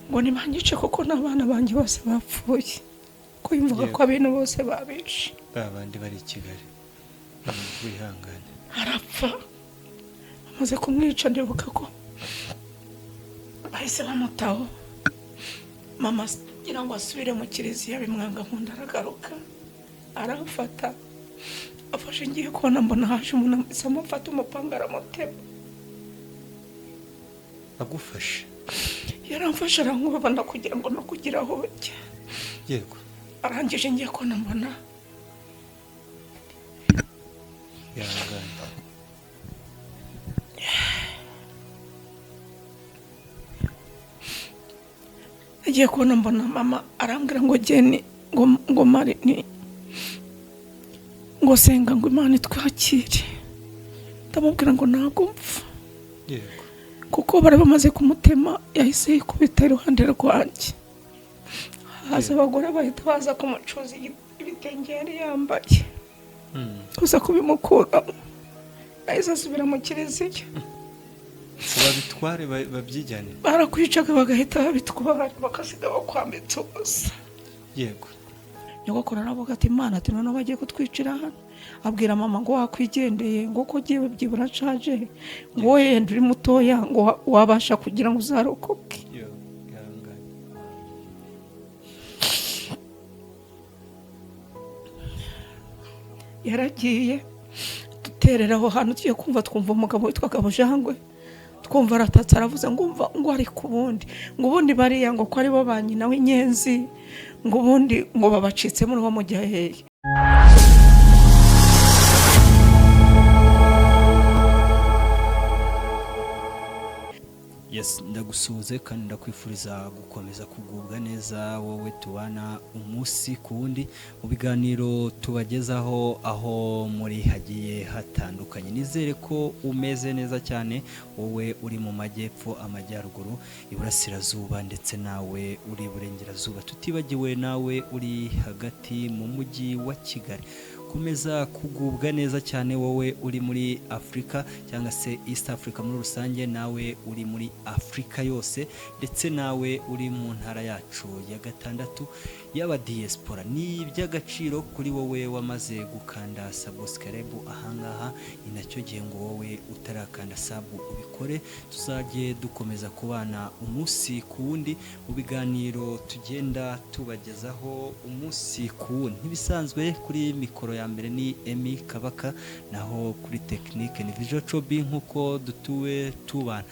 Ngo nibanyice kuko n'abana banjye bose bapfuye, ko yumvaga ko abintu bose babishe. Ba bandi bari i Kigali, wihangane. Arapfa. Amaze kumwica, ndibuka ko bahise bamutaho. Mama kugira ngo asubire mu kiliziya bimwanga nkunda, aragaruka aramfata. Afashe, ngiye kubona mbona haje umuntu ahise amufata umupanga aramutema. Agufashe? Yaramfashe arankubana kugira ngo no kugira aho njya. Arangije ngiye kubona mbona Ihangane. Nagiye kubona mbona mama arambwira ngo geni ngo mari ni ngo senga ngo Imana itwakire. Ndamubwira ngo ntabwo mpfa. Kuko bari bamaze kumutema, yahise yikubita iruhande rwanjye, haza abagore bahita baza kumucuza ibitenge yari yambaye, kuza kubimukuramo. Yahise asubira mu kiliziya. Babitware, babyijyane? Barakwicaga bagahita babitwara, bakasiga bakwambitse ubusa. Nyogokuru aravuga ati: "Imana," ati, "noneho bagiye kutwicira hano." Abwira mama ngo wakwigendeye, ngo ko ugiye byibura nshaje, ngo wenda uri mutoya, ngo wabasha kugira ngo uzarokoke. Yo, ihangane. Yaragiye, duterera aho hantu. Tugiye kumva twumva umugabo witwaga Bujangwe, twumva aratatse, aravuze ngo umva, ngo ariko ubundi, ngo ubundi bariya ngo ko aribo ba nyina w'inyenzi, ngo ubundi ngo babacitsemo urubo mujya hehe? Yes, ndagusuhuze kandi ndakwifuriza gukomeza kugubwa neza, wowe tubana umunsi ku wundi mu biganiro tubagezaho aho muri hagiye hatandukanye. Nizere ko umeze neza cyane, wowe uri mu majyepfo, amajyaruguru, iburasirazuba, ndetse nawe uri iburengerazuba, tutibagiwe nawe uri hagati mu mujyi wa Kigali. Komeza kugubwa neza cyane, wowe uri muri Afurika cyangwa se East Africa muri rusange, nawe uri muri Afurika yose, ndetse nawe uri mu ntara yacu ya gatandatu y'aba diaspora. Ni iby'agaciro kuri wowe wamaze gukanda subscribe ahangaha, ni nacyo gihe ngo wowe utarakanda sub ubikore, tuzajye dukomeza kubana umunsi ku wundi mu biganiro tugenda tubagezaho umunsi ku wundi. Nk'ibisanzwe, kuri mikoro ya mbere ni Emi Kabaka, naho kuri tekinike ni Vijo Cobi. Nk'uko dutuwe tubana,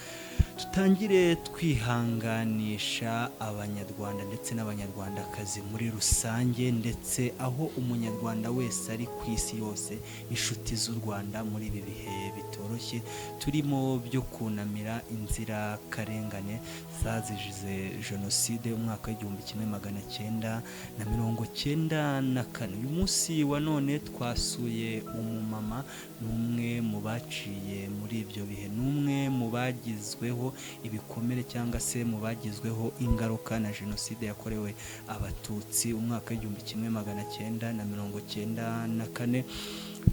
tutangire twihanganisha Abanyarwanda ndetse n'Abanyarwandakazi muri rusange, ndetse aho Umunyarwanda wese ari ku isi yose, inshuti z'u Rwanda, muri ibi bihe bitoroshye turimo byo kunamira inzirakarengane zazize jenoside umwaka w'1994. Uyu munsi wa none twasuye umumama, ni umwe mu baciye muri ibyo bihe, ni umwe mu bagizweho ibikomere cyangwa se mu bagizweho ingaruka na jenoside yakorewe Abatutsi umwaka w'1994.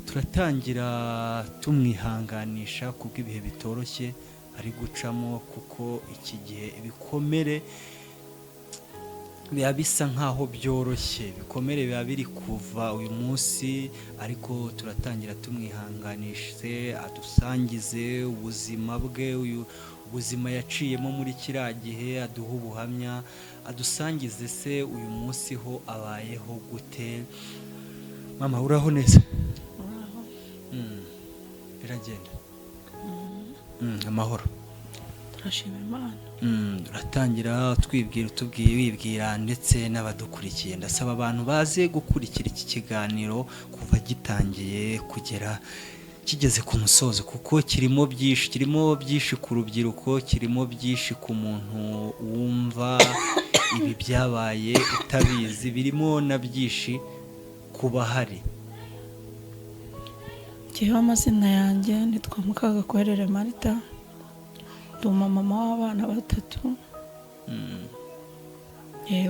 Turatangira tumwihanganisha kubw'ibihe bitoroshye ari gucamo, kuko iki gihe ibikomere biba bisa nkaho byoroshye, ibikomere biba biri kuva uyu munsi, ariko turatangira tumwihanganishe, adusangize ubuzima bwe, uyu ubuzima yaciyemo muri kiriya gihe, aduhe ubuhamya, adusangize se uyu munsi ho abayeho gute. Mama, uraho neza? Uraho. Biragenda. Amahoro? Turashima Imana. Uratangira twibwira, utubwiye, wibwira ndetse n'abadukurikiye. Ndasaba abantu baze gukurikira iki kiganiro kuva gitangiye kugera kigeze ku musozo, kuko kirimo byinshi, kirimo byinshi ku rubyiruko, kirimo byinshi ku muntu wumva ibi byabaye utabizi, birimo na byinshi ku bahari. Njyewe amazina yanjye nitwa Mukagakwerere Marita, ndi umumama w'abana batatu.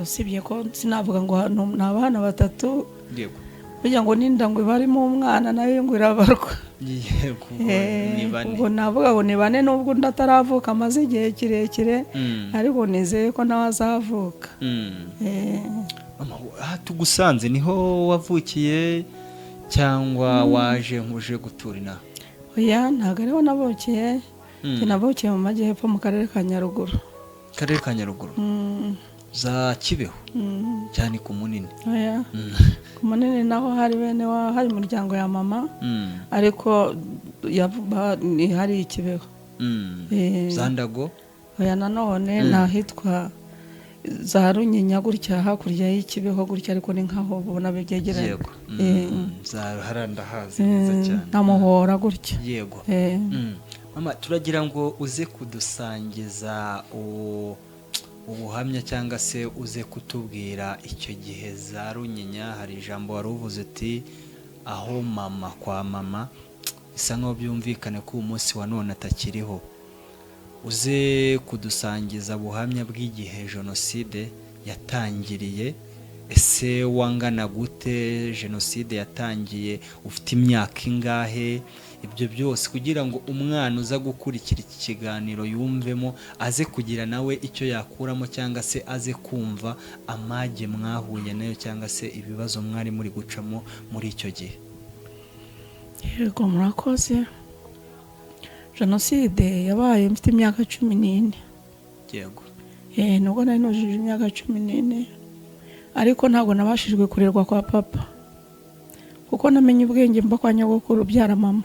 Usibye ko sinavuga ngo hano ni abana batatu. Burya ngo n'inda ngo iba arimo umwana nayo ngo irabarwa. Yego, ubwo ni bane. Ubwo navuga ngo ni bane, nubwo undi ataravuka, amaze igihe kirekire, ariko nizeye ko nawe azavuka. Mama, aha tugusanze niho wavukiye cyangwa waje nkuje gutura inaha? Oya, ntabwo ariho navukiye. Njye navukiye mu majyepfo, mu karere ka Nyaruguru. Karere ka Nyaruguru, za Kibeho, cyane ku Munini? Oya, ku Munini naho hari bene wa, hari imiryango ya mama, ariko ni hari i Kibeho. Za Ndago? Oya, nanone ni ahitwa za Runyinya gutya, hakurya y'ikibeho gutya, ariko ni nkaho ubona byegeranye. Za hariya ndahazi neza cyane. Na Muhora gutya. Mama, turagira ngo uze kudusangiza ubuhamya cyangwa se uze kutubwira icyo gihe za Runyinya. Hari ijambo wari uvuze uti aho mama, kwa mama, bisa nkaho byumvikane ko uyu munsi wa none atakiriho. Uze kudusangiza buhamya bw'igihe jenoside yatangiriye. Ese wangana gute? Jenoside yatangiye ufite imyaka ingahe? Ibyo byose kugira ngo umwana uza gukurikira iki kiganiro yumvemo, aze kugira nawe icyo yakuramo, cyangwa se aze kumva amage mwahuye nayo, cyangwa se ibibazo mwari muri gucamo muri icyo gihe. Yego, murakoze. Jenoside yabaye mfite imyaka 14. Nubwo nari nujuje imyaka 14, ariko ntabwo nabashijwe kurerwa kwa papa, kuko namenye ubwenge mba kwa nyogokuru ubyara mama.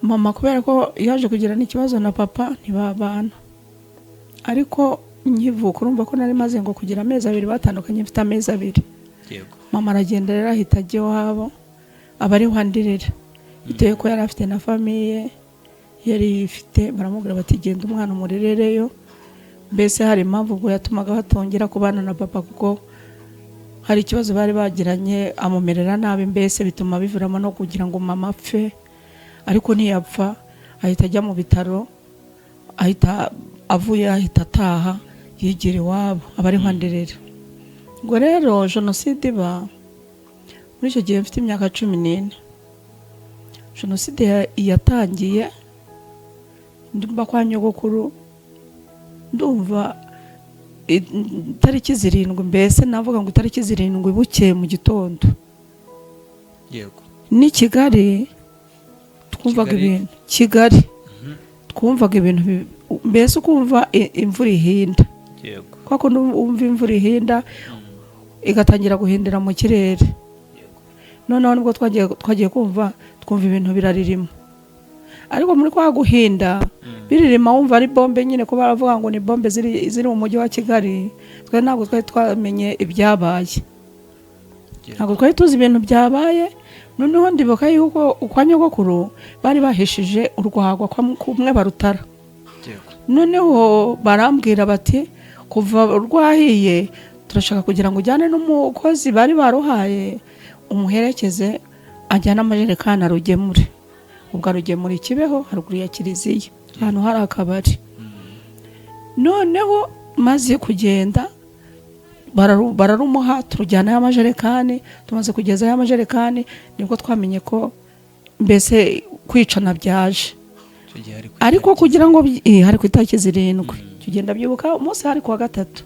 Mama kubera ko yaje kugira n'ikibazo na papa, ntibabana. Ariko nkivuka, urumva ko nari maze ngo kugira amezi 2, batandukanye mfite amezi 2. Mama aragenda rero, ahita ajya iwabo, aba ariho andirira, bitewe ko yari afite na famille yari yifite. Baramubwira bati: "Genda umwana umurerereyo." Mbese hari impamvu ubwo yatumaga batongera kubana na papa, kuko hari ikibazo bari bagiranye, amumerera nabi, mbese bituma biviramo no kugira ngo mama apfe. Ariko ntiyapfa, ahita ajya mu bitaro, ahita avuye, ahita ataha, yigira iwabo, aba ariho anderera. Ngo rero jenoside iba muri icyo gihe mfite imyaka 14. Jenoside yatangiye ndumva kwa nyogokuru, ndumva itariki 7, mbese navuga ngo itariki 7 bukeye mu gitondo. Ni Kigali twumvaga Kigali. ibintu, Kigali twumvaga ibintu mbese ukumva imvura ihinda, kwa kundi wumva imvura ihinda, igatangira guhindira mu kirere. Noneho nibwo twagiye kumva, twumva ibintu biraririma, ariko muri kwa guhinda biririma, wumva ari bombe nyine, ko baravuga ngo ni bombe ziri mu mujyi wa Kigali. Twe ntabwo twari twamenye ibyabaye, ntabwo twari tuzi ibintu byabaye. Noneho ndibuka yuko kwa nyogokuru bari bahishije urwagwa kumwe barutara. Noneho barambwira bati: "Kuva rwahiye, turashaka kugira ngo ujyane n'umukozi bari baruhaye, umuherekeze, ajyane amajerekani arugemure." Ubwo arugemura i Kibeho, haruguru ya kiliziya, ahantu hari akabari. Noneho maze kugenda, bararumuha, turujyanayo amajerekani. Tumaze kugezayo amajerekani, nibwo twamenye ko mbese kwicana byaje. Icyo gihe hari ku Ariko itariki kugira ngo hari ku itariki 7. Tugenda byibuka umunsi, hari kuwa gatatu,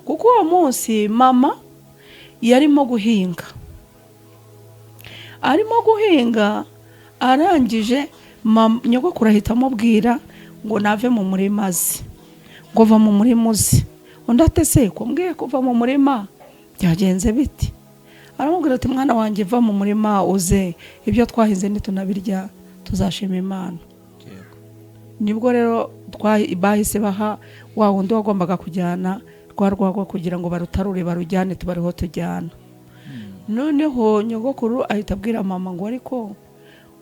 kuko uwo munsi mama yarimo guhinga, arimo guhinga, arangije nyogokuru ahita amubwira ngo nave mu murima aze, ngo va mu murima uze. Undi ati: "Se ko mbwiye kuva mu murima, byagenze bite?" Aramubwira ati: "Mwana wanjye, va mu murima uze, ibyo twahinze nitunabirya tuzashima Imana." Nibwo rero bahise baha wa wundi wagombaga kujyana rwa rwagwa kugira ngo barutarure barujyane, tubariho tujyana. Noneho nyogokuru ahita abwira mama ngo: "Ariko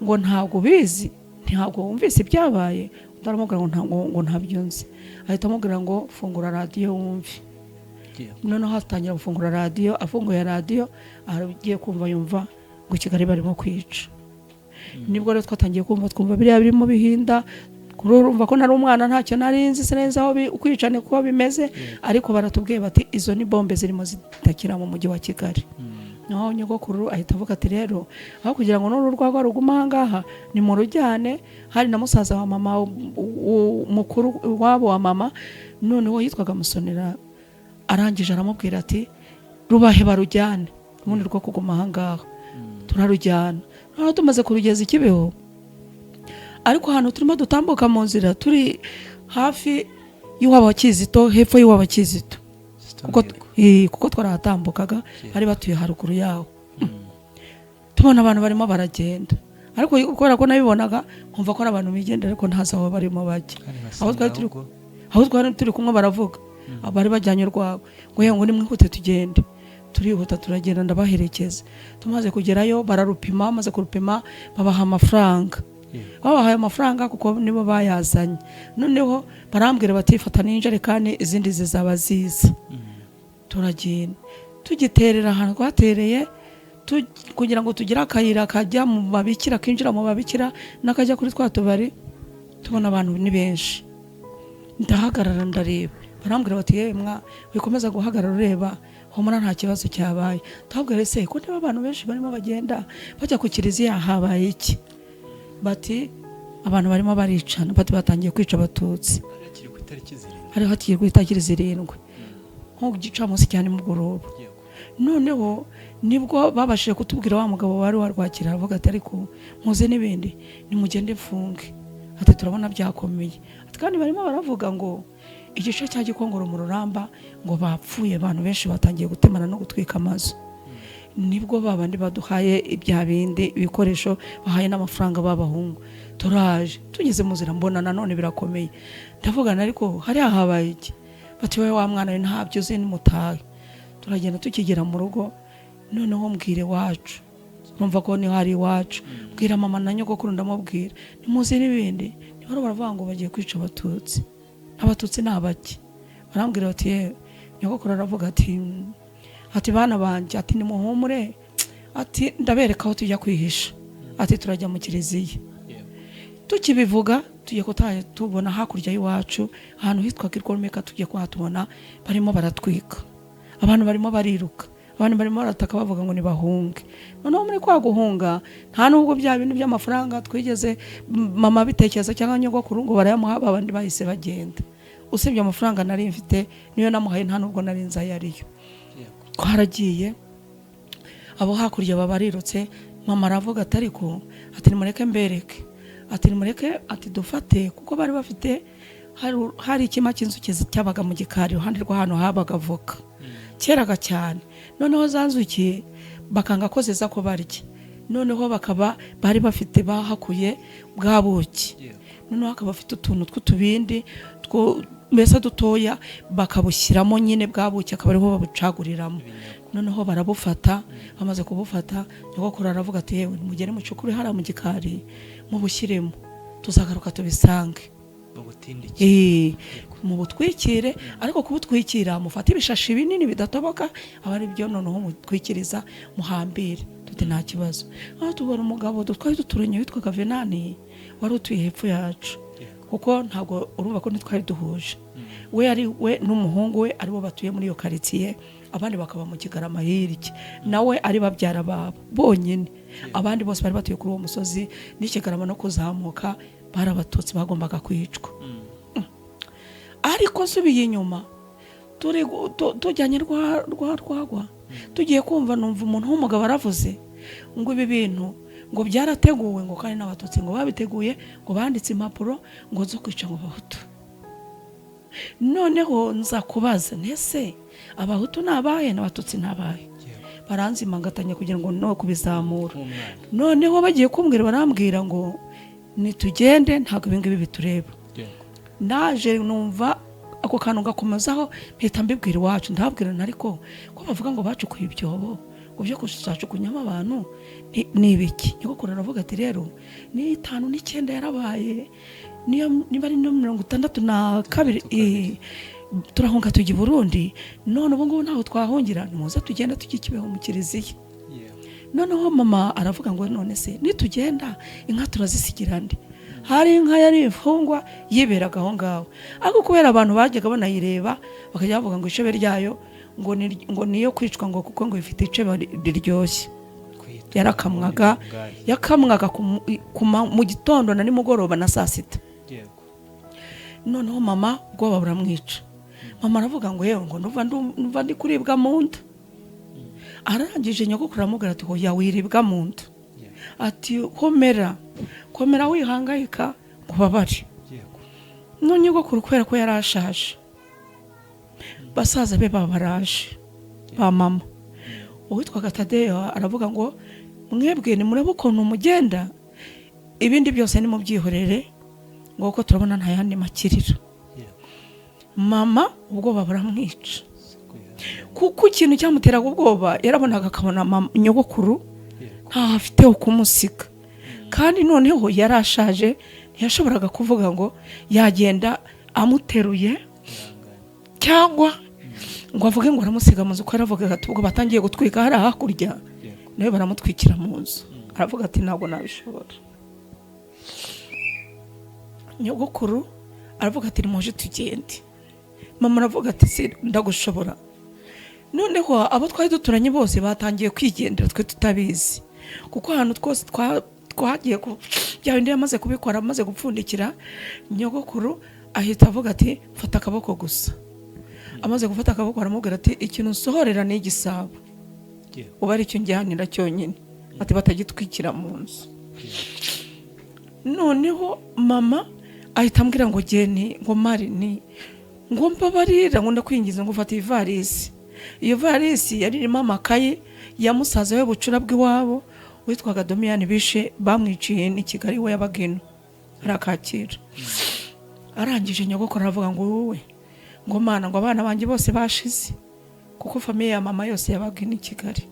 ngo ntabwo ubizi, ntabwo wumvise ibyabaye?" Undi aramubwira ngo ntabwo, ngo ntabyo nzi. Ahita amubwira ngo: "Fungura radiyo wumve." Noneho atangira gufungura radiyo. Afunguye radiyo, agiye kumva yumva ngo Kigali barimo kwica. Nibwo rero twatangiye kumva, twumva biriya birimo bihinda. Kuri urumva ko nari umwana, ntacyo nari nzi, sinzi aho kwica niko bimeze, ariko baratubwiye bati: "Izo ni bombe zirimo zitakira mu mujyi wa Kigali." Naho nyogokuru ahita avuga ati rero aho kugira ngo n'uru rwagwa rugume aha ngaha ni mu rujyane. Hari na musaza wa mama mukuru wabo wa mama, noneho yitwaga Musonera, arangije aramubwira ati rubahe barujyane, ubundi rwo kuguma aha ngaha. Turarujyana. Noneho tumaze kurugeza i Kibeho, ariko ahantu turimo dutambuka mu nzira, turi hafi y'iwabo wa Kizito, hepfo y'iwabo wa Kizito, kuko twarahatambukaga, bari batuye haruguru yaho, tubona abantu barimo baragenda, ariko kubera ko nabibonaga nkumva ko ari abantu bigendera, ariko ntazi aho barimo bajya. Aho twari turi kumwe baravuga, bari bajyanye urwagwa, ngo yewe, ngo nimwihute tugende. Turihuta turagenda, ndabaherekeza. Tumaze kugerayo bararupima, bamaze kurupima babaha amafaranga. Babahaye amafaranga kuko nibo bayazanye. Noneho barambwira bati fata n'injerekani, izindi zizaba ziza. Turagenda, tugiterera ahantu twatereye, kugira ngo tugire akayira kajya mu babikira, kinjira mu babikira n'akajya kuri twa tubari, tubona abantu ni benshi. Ndahagarara ndareba, barambwira bati yewe mwa, wikomeza guhagarara ureba, humura, nta kibazo cyabaye. Ndababwira ese ko niba abantu benshi barimo bagenda bajya ku kiliziya, habaye iki? Bati abantu barimo baricana, bati batangiye kwica Abatutsi. Hakiri ku itariki 7. Hariho hakiri ku itariki 7, nko ku gicamunsi cya nimugoroba. Noneho nibwo babashije kutubwira, wa mugabo wari warwakira aravuga ati ariko muze n'ibindi, nimugende mfunge, ati turabona byakomeye, ati kandi barimo baravuga ngo igice cya Gikongoro mu Ruramba ngo bapfuye, abantu benshi batangiye gutemana no gutwika amazu. Nibwo babandi baduhaye ibya bindi ibikoresho, bahaye n'amafaranga b'abahungu. Turaje, tugeze mu nzira mbona nanone birakomeye, ndavugana ariko hariya habaye iki? Bati wowe wa mwana we ntabyo uzi, nimutahe. Turagenda, tukigera mu rugo noneho mbwira iwacu, numva ko niho hari iwacu, mbwira mama na nyogokuru, ndamubwira nimuzi n'ibindi, niba baravuga ngo bagiye kwica Abatutsi, Abatutsi ni abaki? Barambwira bati yewe, nyogokuru aravuga ati bana banjye, ati nimuhumure, ati ndabereka aho tujya kwihisha, ati turajya mu kiliziya. Tukibivuga tugiye kutaha, tubona hakurya y'iwacu ahantu hitwaga Irwomeka, tugiye kuhatubona barimo baratwika, abantu barimo bariruka, abantu barimo barataka bavuga ngo nibahunge. Noneho muri kwa guhunga, nta nubwo bya bintu by'amafaranga twigeze mama bitekereza cyangwa nyogokuru ngo barayamuha, abandi bahise bagenda. Usibye amafaranga nari mfite niyo namuhaye, nta nubwo nari nzi ayo ariyo. Twaragiye, abo hakurya baba barirutse. Mama aravuga ati ariko, ati nimureke mbereke, ati nimureke, ati dufate, kuko bari bafite hari ikima cy'inzuki cyabaga mu gikari iruhande rw'ahantu habaga avoka keraga cyane. Noneho za nzuki bakanga ko ziza ko barya, noneho bakaba bari bafite bahakuye bwa buki, noneho akaba afite utuntu tw'utubindi mbese dutoya, bakabushyiramo nyine bwa buki, akaba ariho babucaguriramo. Noneho barabufata, bamaze kubufata nyogokuru aravuga ati yewe, nimugere mucukure hariya mu gikari mubushyiremo, tuzagaruka tubisange. Mu butwikire, ariko kubutwikira mufate ibishashi binini bidatoboka, aba ari byo noneho mutwikiriza muhambire. Tuti nta kibazo. Aho tubona umugabo twari duturanye witwaga Venani, wari utuye hepfo yacu, kuko ntabwo urumva ko ntitwari duhuje, we ari we n'umuhungu we aribo batuye muri iyo karitsiye, abandi bakaba mu Kigarama hirya, nawe ari babyara babo bonyine. Abandi bose bari batuye kuri uwo musozi n'ikigarama no kuzamuka bari Abatutsi bagombaga kwicwa. Ariko nsubiye inyuma, tujyanye rwa rwagwa, tugiye kumva numva umuntu w'umugabo aravuze ngo ibi bintu ngo byarateguwe, ngo kandi n'Abatutsi ngo babiteguye, ngo banditse impapuro ngo zo kwica ngo Abahutu. Noneho nza kubaza ntese Abahutu ni abahe n'Abatutsi ni abahe? Baranzimangatanya kugira ngo no kubizamura. Noneho bagiye kumbwira, barambwira ngo nitugende, ntabwo ibi ngibi bitureba. Naje numva ako kantu gakomezaho, mpita mbibwira iwacu, ndababwira ariko ko bavuga ngo bacukuye ibyobo ngo byo kuzacukunyamo abantu ni ibiki? Nyogokuru aravuga ati rero ni 59 yarabaye, niyo niba ari no 62, turahunga tujya i Burundi, none ubu ngubu ntaho twahungira, nimuze tugenda tujye Kibeho mu kiliziya. Noneho mama aravuga ngo none se nitugenda inka turazisigira nde? Hari inka yari imfungwa yiberaga aho ngaho, ariko kubera abantu bajyaga banayireba bakajya bavuga ngo icebe ryayo ngo niyo kwicwa, ngo kuko ngo ifite icebe riryoshye. Yarakamwaga, yakamwaga mu gitondo na nimugoroba na saa sita. Noneho mama ubwoba buramwica. Mama aravuga ngo yewe, ngo numva ndi kuribwa mu nda. Arangije nyogokuru aramubwira ati hoya wiribwa mu nda, ati komera komera wihangayika ngo ubabare. None nyogokuru kubera ko yari ashaje, basaza be babaraje ba mama, uwitwaga Tadeyo aravuga ngo mwebwe nimurebe ukuntu mugenda, ibindi byose nimubyihorere, ngo kuko turabona nta yandi makiriro. Mama ubwoba buramwica, kuko ikintu cyamuteraga ubwoba yarabonaga akabona nyogokuru ntaho afite ho kumusiga, kandi noneho yari ashaje, ntiyashoboraga kuvuga ngo yagenda amuteruye cyangwa ngo avuge ngo aramusiga mu nzu, kuko yaravugaga ati ubwo batangiye gutwika hariya hakurya, nawe baramutwikira mu nzu. Aravuga ati ntabwo nabishobora. Nyogokuru aravuga ati nimuje tugende. Mama aravuga ati si ndagushobora. Noneho abo twari duturanye bose batangiye kwigendera twe tutabizi, kuko ahantu twose twagiye bya bindi yamaze kubikora, amaze gupfundikira, nyogokuru ahita avuga ati fata akaboko gusa. Amaze gufata akaboko aramubwira ati ikintu nsohorera ni igisabo, uba ari cyo njyanira cyonyine, ati batagitwikira mu nzu. Noneho mama ahita ambwira ngo geni, ngo mari ni ngo mbabarira, ngo ndakwingiza ngo ufate ivarisi. Iyo varisi yari irimo amakaye ya musaza we bucura bw'iwabo witwaga Domiyani, bishe bamwiciye ni Kigali, we yabaga ino arakakira. Arangije nyogokuru aravuga ngo wowe, ngo mana, ngo abana banjye bose bashize, kuko famiye ya mama yose yabaga ino i Kigali.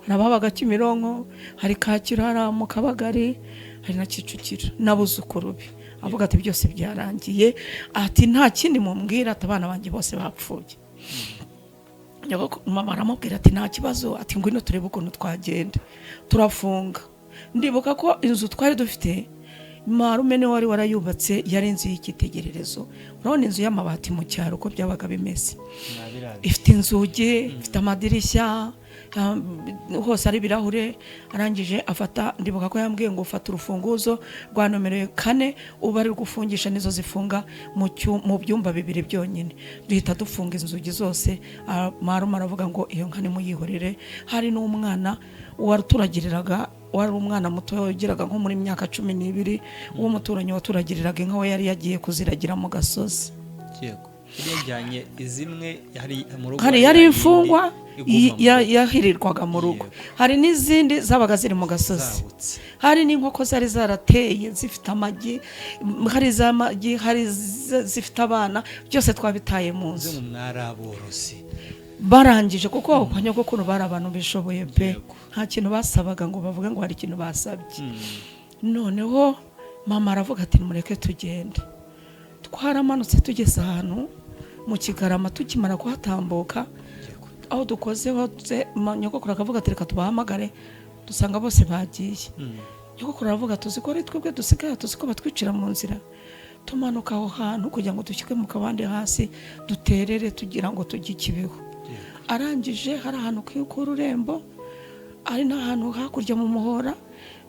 Hari ababaga Kimironko, hari Kacyiru, hari mu Kabagari, hari na Kicukiro n'abuzukuru be. Avuga ati byose byarangiye, ati nta kindi mumbwira, ati abana banjye bose bapfuye. Mama aramubwira ati nta kibazo, ati ngwino turebe ukuntu twagenda. Turafunga. Ndibuka ko inzu twari dufite marume niwe wari warayubatse, yari inzu y'icyitegererezo. Urabona inzu y'amabati mu cyaro uko byabaga bimeze, ifite inzugi, ifite amadirishya, hose ari ibirahure. Arangije afata, ndibuka ko yambwiye ngo ufata urufunguzo rwa nomero 4 uba ari gufungisha, nizo zifunga mu byumba bibiri byonyine. Duhita dufunga inzugi zose. Marume aravuga ngo iyo nka nimuyihorere. Hari n'umwana waturagiriraga, wari umwana muto wageraga nko muri myaka 12, uwo muturanyi waturagiriraga inka we yari yagiye kuziragira mu gasozi. Yego, yajyanye izimwe hari mu rugo, hari yari imfungwa yahirirwaga mu rugo, hari n'izindi zabaga ziri mu gasozi, hari n'inkoko zari zarateye zifite amagi, hari z'amagi, hari zifite abana, byose twabitaye mu nzu. Barangije kuko kwa nyogokuru bari abantu bishoboye pe, nta kintu basabaga ngo bavuge ngo hari ikintu basabye. Noneho mama aravuga ati mureke tugende. Twaramanutse tugeze ahantu mu Kigarama, tukimara kuhatambuka aho dukoze hose, nyogokuru akavuga ati reka tubahamagare, dusanga bose bagiye. Nyogokuru aravuga tuzi ko ari twebwe dusigaye, tuzi ko batwicira mu nzira. Tumanuka aho hantu kugira ngo dushyike mu kabande hasi duterere tugira ngo tujye Kibeho. Arangije hari ahantu ku rurembo, ari n'ahantu hakurya mu muhora.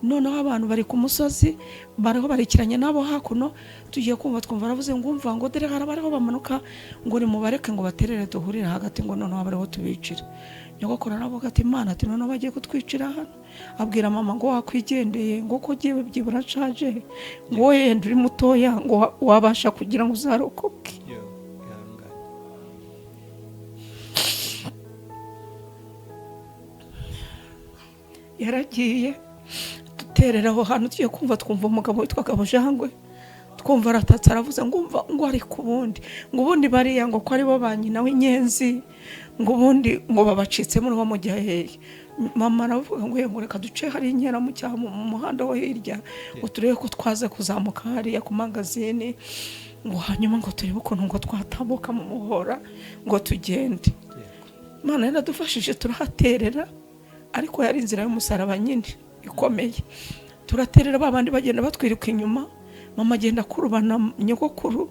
Noneho abantu bari ku musozi bariho barekeranye nabo hakuno, tugiye kumva twumva aravuze ngo umva ngo dore hari abariho bamanuka, ngo nimubareke ngo baterere duhurire hagati, ngo noneho abariho tubicira. Nyogokuru aravuga ati Imana, ati noneho bagiye kutwicira hano. Abwira mama ngo wakwigendeye, ngo ko ugiye byibura nshaje, ngo wenda uri mutoya, ngo wabasha kugira ngo uzarokoke. Yaragiye duterera aho hantu, tugiye kumva twumva umugabo witwaga Bujangwe, twumva aratatse aravuze ngo umva ngo ari ku bundi, ngo ubundi bariya ngo ko ari bo ba nyina w'inyenzi, ngo ubundi ngo babacitsemo urubo mu gihe hehe. Mama aravuga ngo ngo reka duce hari inkera mu cyaha mu muhanda wo hirya, ngo turebe ko twaza kuzamuka hariya ku mangazini, ngo hanyuma ngo turebe ukuntu ngo twatambuka mu muhora ngo tugende. Imana yaradufashije turahaterera, ariko yari inzira y'umusaraba nyine ikomeye. Turaterera ba bandi bagenda batwiruka inyuma, Mama agenda akurubana nyogokuru,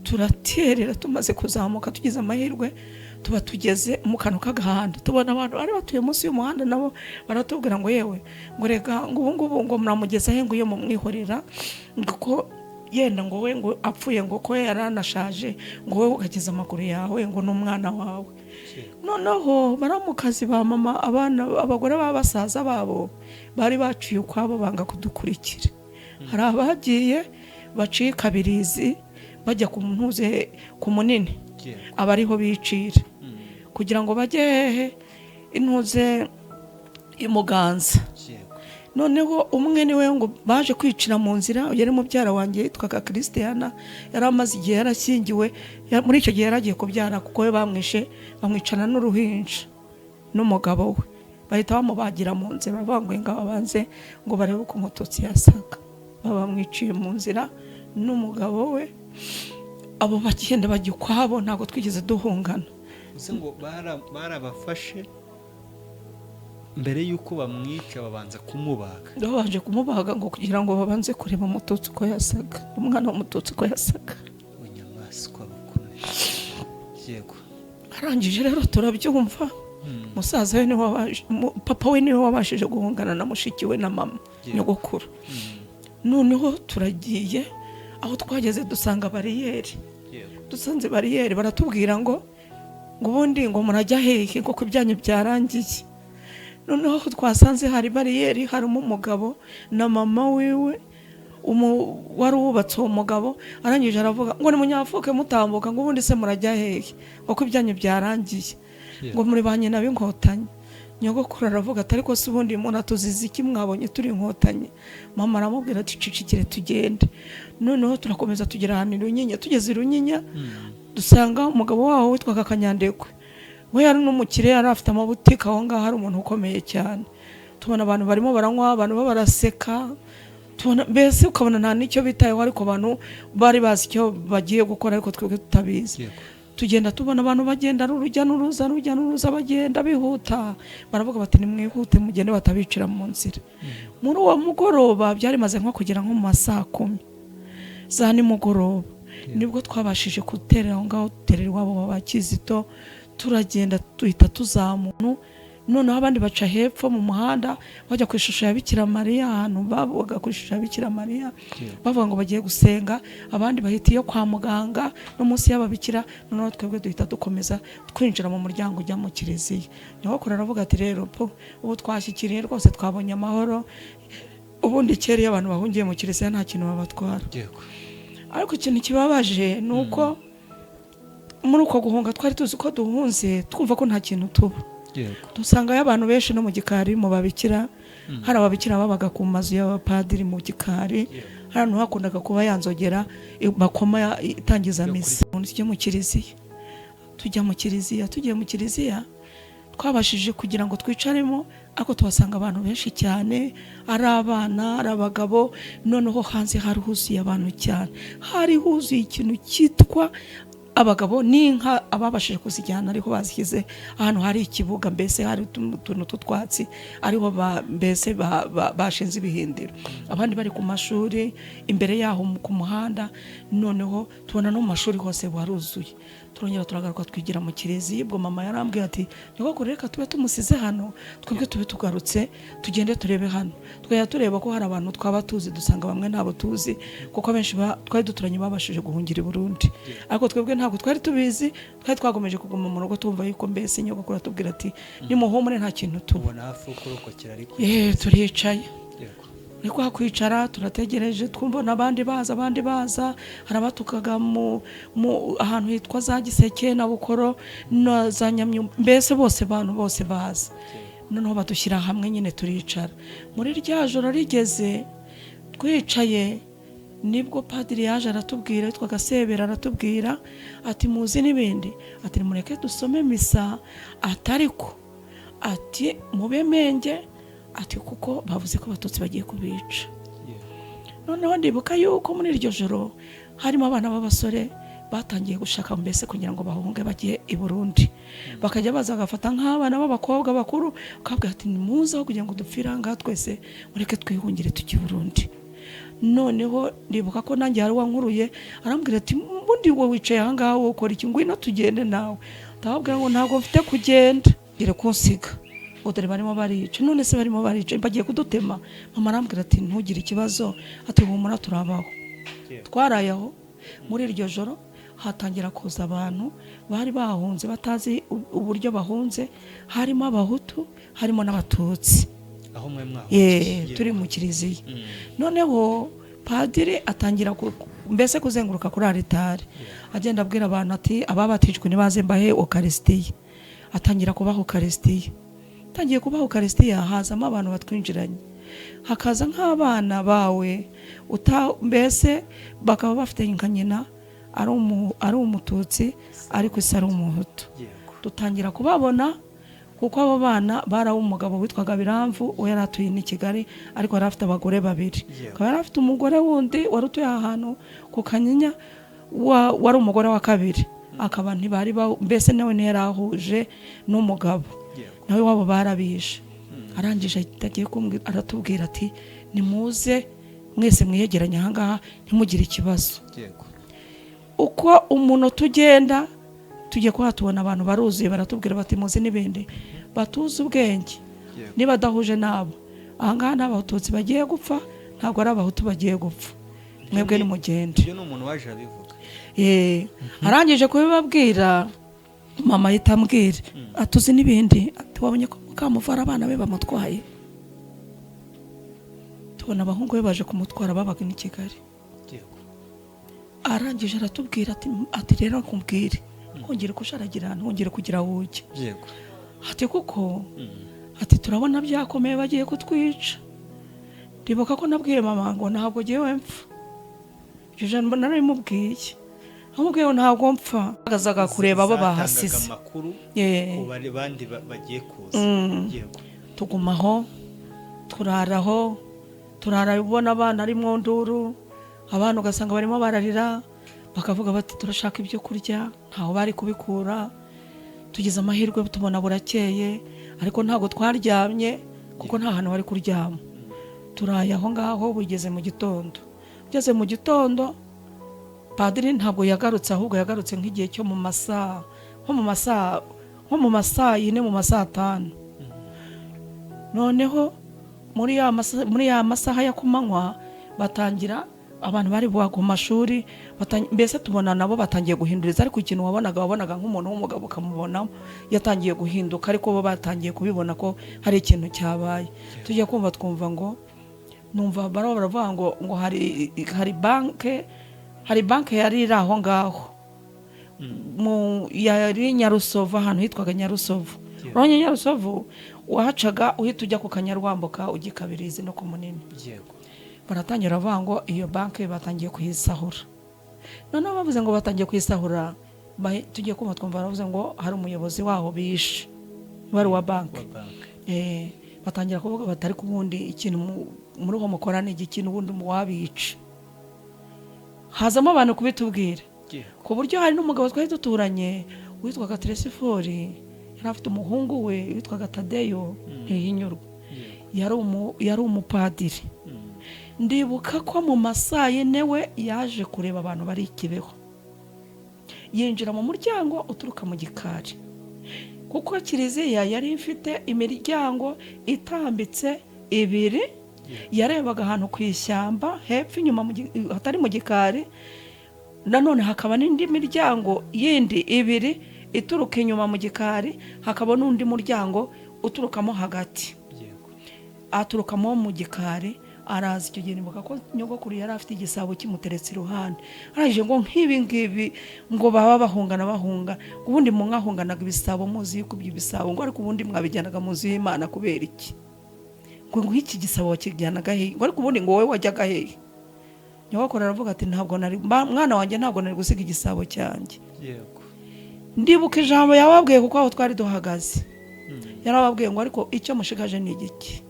turaterera. Tumaze kuzamuka tugize amahirwe tuba tugeze mu kantu k'agahanda, tubona abantu bari batuye munsi y'umuhanda, nabo baratubwira ngo yewe, ngo rega, ngo ubu ngubu ngo muramugeza he, ngo iyo mumwihorera, ngo ko yenda ngo we ngo apfuye, ngo ko yaranashaje, ngo wowe ugageza amaguru yawe, ngo n'umwana wawe. Noneho baramukazi ba mama, abana, abagore ba basaza babo bari baciye ukwabo, banga kudukurikira. Hari abagiye baciye Kabirizi bajya ku ntuze ku Munini, abariho bicira kugira ngo bajye hehe, intuze i Muganza. Noneho umwe niwe ngo baje kwicira mu nzira, yari mubyara wanjye yitwaga Christiana, yari amaze igihe yarashyingiwe, muri icyo gihe yari agiye kubyara, kuko we bamwishe bamwicana n'uruhinja n'umugabo we, bahita bamubagira mu nzira, bavuga ngo ngaho babanze ngo barebe uko Umututsi yasaga. Baba bamwiciye mu nzira n'umugabo we. Abo bagenda bajya ukwabo, ntabwo twigeze duhungana. Bivuze ngo barabafashe mbere y'uko bamwica babanza kumubaga? Babanje kumubaga ngo kugira ngo babanze kureba Umututsi uko yasaga, umwana w'Umututsi uko yasaga. Inyamaswa bukomeye, yego. Arangije rero turabyumva, musaza we niwe papa we niwe wabashije guhungana na mushiki we na mama, nyogokuru. Noneho turagiye, aho twageze dusanga bariyeri. Dusanze bariyeri, baratubwira ngo ubundi ngo murajya hehe, ngo ko ibyanyu byarangiye. Noneho aho twasanze hari bariyeri, harimo umugabo na mama wiwe wari wubatse uwo mugabo. Arangije aravuga ngo nimunyafuke mutambuka, ngo ubundi se murajya hehe, ngo ko ibyanyu byarangiye, ngo muri ba nyina b'Inkotanyi. Nyogokuru aravuga ati: "Ariko se ubundi umuntu atuziza iki, mwabonye turi Inkotanyi?" Mama aramubwira ati: "Cicikire tugende." Noneho turakomeza tugera ahantu i Runyinya. Tugeze i Runyinya dusanga umugabo waho witwaga Kanyandekwe, we yari n'umukire, yari afite amabutike aho ngaho, ari umuntu ukomeye cyane. Tubona abantu barimo baranywa, abantu bo baraseka, tubona mbese ukabona nta n'icyo bitayeho, ariko abantu bari bazi icyo bagiye gukora, ariko twebwe tutabizi. Tugenda tubona abantu bagenda ari urujya n'uruza, urujya n'uruza, bagenda bihuta. Baravuga bati: "Nimwihute mugende batabicira mu nzira." Muri uwo mugoroba, byari bimaze nko kugera nko mu ma saa 10 za nimugoroba, nibwo twabashije guterera aho ngaho, duterera iwabo wa Kizito. Turagenda duhita tuzamuka, noneho abandi baca hepfo mu muhanda bajya ku ishusho ya Bikira Mariya, ahantu bavuga ku ishusho ya Bikira Mariya, bavuga ngo bagiye gusenga. Abandi bahita iyo kwa muganga no munsi y'ababikira. Noneho twebwe duhita dukomeza twinjira mu muryango ujya mu kiliziya. Nyogokuru aravuga ati: "Rero po ubu twashyikiriye rwose, twabonye amahoro. Ubundi kera iyo abantu bahungiye mu kiliziya nta kintu babatwara." Ariko ikintu kibabaje ni uko muri uko guhunga twari tuzi ko duhunze, twumva ko nta kintu tuba. Dusangayo abantu benshi no mu gikari mu babikira. Hari ababikira babaga ku mazu y'abapadiri mu gikari, hari ahantu hakundaga kuba yanzogera bakoma itangiza misa. Tujye mu kiliziya, tujya mu kiliziya. Tugiye mu kiliziya twabashije kugira ngo twicaremo, ariko tuhasanga abantu benshi cyane, ari abana, ari abagabo. Noneho hanze hari huzuye abantu cyane, hari huzuye ikintu cyitwa abagabo n'inka. Ababashije kuzijyana ariho bazishyize, ahantu hari ikibuga, mbese hari utuntu tw'utwatsi, ariho mbese bashinze ibihindiro. Abandi bari ku mashuri imbere yaho ku muhanda. Noneho tubona no mu mashuri hose waruzuye. Turongera turagaruka twigira mu kiliziya. Ubwo mama yarambwiye ati: "Nyogokuru reka tube tumusize hano, twebwe tube tugarutse, tugende turebe hano." Twajya tureba ko hari abantu twaba tuzi, dusanga bamwe ntabwo tuzi, kuko abenshi twari duturanye babashije guhungira i Burundi, ariko twebwe ntabwo twari tubizi. Twari twagomeje kuguma mu rugo, tumva yuko mbese nyogokuru atubwira ati: "Nimuhumure, nta kintu tuba." Ubona hafi kurokokera ariko? Yeee, turicaye. Ni kwa kwicara turategereje, twumva abandi baza, abandi baza. Hari abatukaga mu ahantu hitwa za Giseke na Bukoro na za Nyamyumba, mbese bose, abantu bose baza. Noneho badushyira hamwe nyine, turicara. Muri rya joro rigeze twicaye, nibwo padiri yaje aratubwira, yitwaga Sebera, aratubwira ati: "Muzi n'ibindi," ati: "Nimureke dusome misa," ati: "ariko," ati: "mube menge," ati: "kuko bavuze ko Abatutsi bagiye kubica." Noneho ndibuka yuko muri iryo joro harimo abana b'abasore batangiye gushaka mbese kugira ngo bahunge bajye i Burundi, bakajya baza bagafata nk'abana b'abakobwa bakuru, bakabwira ati: "Nimuze, aho kugira ngo dupfire aha ngaha twese, mureke twihungire tujye i Burundi." Noneho ndibuka ko nanjye hari uwankuruye, arambwira ati: "Ubundi wowe wicaye aha ngaha wowe ukora iki? Ngwino tugende nawe." Ndababwira ngo ntabwo mfite kugenda, ngire kunsiga ngo dore barimo barica. None se barimo barica, bagiye kudutema. Mama arambwira ati: "Ntugire ikibazo," ati: "Humura, turabaho." Twaraye aho. Muri iryo joro hatangira kuza abantu bari bahunze batazi uburyo bahunze, harimo Abahutu, harimo n'Abatutsi. Aho mwe Ye, turi mu kiliziya. Noneho padiri atangira mbese kuzenguruka kuri aritari, agenda abwira abantu ati: "Ababatijwe nibaze mbahe ukarisitiya." Atangira kubaha ukarisitiya. Atangiye kubaha ukarisitiya, hazamo abantu batwinjiranye, hakaza nk'abana bawe mbese bakaba bafite nka nyina ari Umututsi ariko ise ari Umuhutu. Dutangira kubabona kuko abo bana bari umugabo witwaga Biramvu, we yari atuye n'i Kigali, ariko yari afite abagore babiri. Akaba yari afite umugore wundi wari utuye ahantu ku Kanyinya, wari umugore wa kabiri, akaba ntibari mbese nawe ntiyari ahuje n'umugabo. Nawe wabo barabishe. Arangije ahita agiye aratubwira ati: "Nimuze mwese mwiyegeranye ahangaha, ntimugire ikibazo." Uko umunota ugenda, tujye kuba tubona abantu baruzuye, baratubwira bati: "Muzi n'ibindi batuzi ubwenge, niba adahuje nabo ahangaha ni Abatutsi bagiye gupfa, ntabwo ari Abahutu bagiye gupfa, mwebwe nimugende." Ibyo ni umuntu waje abivuga? Arangije kubibabwira, mama ahita ambwira atuzi n'ibindi, ati: "Wabonye ko Mukamuvara abana be bamutwaye?" Tubona abahungu be baje kumutwara, babaga i Kigali. Arangije aratubwira ati: "Rero nkubwire, ntongere kusharagira, ntongere kugira aho ujya." Ati: "Kuko," ati, "turabona byakomeye, bagiye kutwica." Ndibuka ko nabwiye mama ngo ntabwo ngewe mpfa. Iryo jambo narabimubwiye, amubwiye ngo ntabwo mpfa. Agazaga kureba abo Zatangaga bahasize. amakuru ku bandi bagiye kuza. Tugumaho, turaraho, turara ubona abana ari mu nduru, abana ugasanga barimo bararira, bakavuga bati: "Turashaka ibyo kurya." Ntaho bari kubikura. Tugize amahirwe tubona burakeye, ariko ntabwo twaryamye kuko nta hantu bari kuryama. Turaye aho ngaho, bugeze mu gitondo. Ugeze mu gitondo, padiri ntabwo yagarutse, ahubwo yagarutse nk'igihe cyo mu masaha nko mu masaha 4, mu masaha 5. Noneho muri ya masaha ya kumanywa batangira, abantu bari ku mashuri mbese tubona nabo batangiye guhinduriza, ariko ikintu wabonaga nk'umuntu w'umugabo ukamubonamo yatangiye guhinduka, ariko bo batangiye kubibona ko hari ikintu cyabaye. Tujya kumva twumva ngo numva baraho baravuga ngo hari banke yari iri aho ngaho yari Nyarusovu, ahantu hitwaga Nyarusovu. Urabona Nyarusovu, wahacaga uhita ujya ku Kanyarwambuka, ujya i Kabirizi no ku Munini. Baratangira bavuga ngo iyo banki batangiye kuyisahura. Noneho bavuze ngo batangiye kuyisahura, tugiye kumva twumva baravuze ngo hari umuyobozi waho bishe wari uwa banki. Wa banki. Batangira kuvuga bati: "Ariko ubundi ikintu muri uwo mukora ni igiki? N'ubundi wabica." Hazamo abantu kubitubwira, ku buryo hari n'umugabo twari duturanye witwaga Teresifori, yari afite umuhungu we witwaga Tadeyo Ntihinyurwa, yari umupadiri. Ndibuka ko mu masaa 4 we yaje kureba abantu bari i Kibeho, yinjira mu muryango uturuka mu gikari, kuko kiliziya yari ifite imiryango itambitse ibiri, yarebaga ahantu ku ishyamba hepfo inyuma hatari mu gikari, nanone hakaba n'indi miryango yindi ibiri ituruka inyuma mu gikari, hakaba n'undi muryango uturukamo hagati. Aturukamo mu gikari araza. Icyo gihe nibuka ko nyogokuru yari afite igisabo kimuteretse iruhande. Arangije ngo: "Nk'ibi ngibi ngo baba bahungana, bahunga, ubundi mwahunganaga ibisabo, muzi yuko ibyo bisabo ngo ariko ubundi mwabijyanaga mu nzu y'Imana kubera iki? Ngo nk'iki gisabo wakijyanaga hehe? Ngo ariko ubundi ngo wowe wajyaga hehe?" Nyogokuru aravuga ati: "Ntabwo nari mwana wanjye, ntabwo nari gusiga igisabo cyanjye." Ndibuka ijambo yababwiye, kuko aho twari duhagaze yarababwiye ngo: "Ariko icyo mushigaje ni igiki?"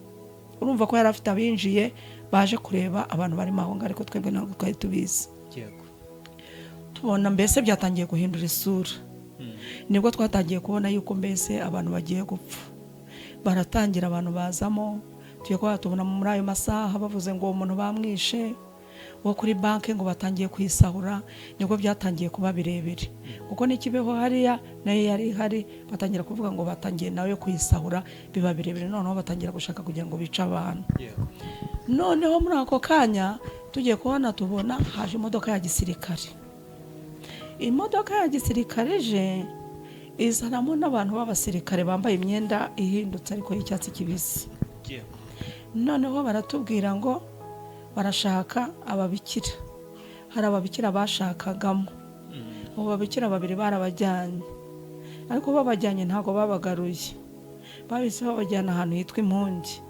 Urumva ko yari afite abinjiye baje kureba abantu barimo aho ngaho, ariko twebwe ntabwo twari tubizi. Tubona mbese byatangiye guhindura isura, nibwo twatangiye kubona yuko mbese abantu bagiye gupfa. Baratangira abantu bazamo, tugiye kuba tubona muri ayo masaha bavuze ngo uwo muntu bamwishe. wo kuri banki ngo batangiye kuyisahura. Nibwo byatangiye kuba birebire, kuko n'ikibeho hariya nayo yari ihari, batangira kuvuga ngo batangiye nayo kuyisahura, biba birebire. Noneho batangira gushaka kugira ngo bice abantu. Noneho muri ako kanya tugiye kubona, tubona haje imodoka ya gisirikare. Imodoka ya gisirikare ije izanamo n'abantu b'abasirikare bambaye imyenda ihindutse ariko y'icyatsi kibisi. Noneho baratubwira ngo barashaka ababikira. Hari ababikira bashakagamo. Abo babikira babiri barabajyanye, ariko babajyanye ntabwo babagaruye, bahise babajyana ahantu hitwa Impungi.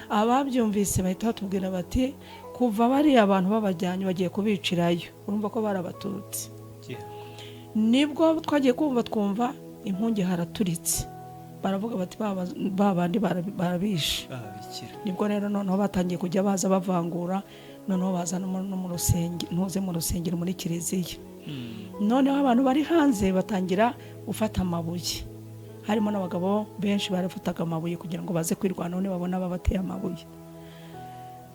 Ababyumvise bahita batubwira bati kuva bariya abantu babajyanye bagiye kubicirayo. Urumva ko bari Abatutsi. Nibwo twagiye kumva, twumva Impungi haraturitse, baravuga bati ba bandi barabishe. Babikira. Nibwo rero noneho batangiye kujya baza bavangura, noneho baza no mu rusengero, ntuze mu rusengero, muri kiliziya. Noneho abantu bari hanze batangira gufata amabuye, harimo n'abagabo benshi barafataga amabuye kugira ngo baze kwirwanaho nibabona babateye amabuye.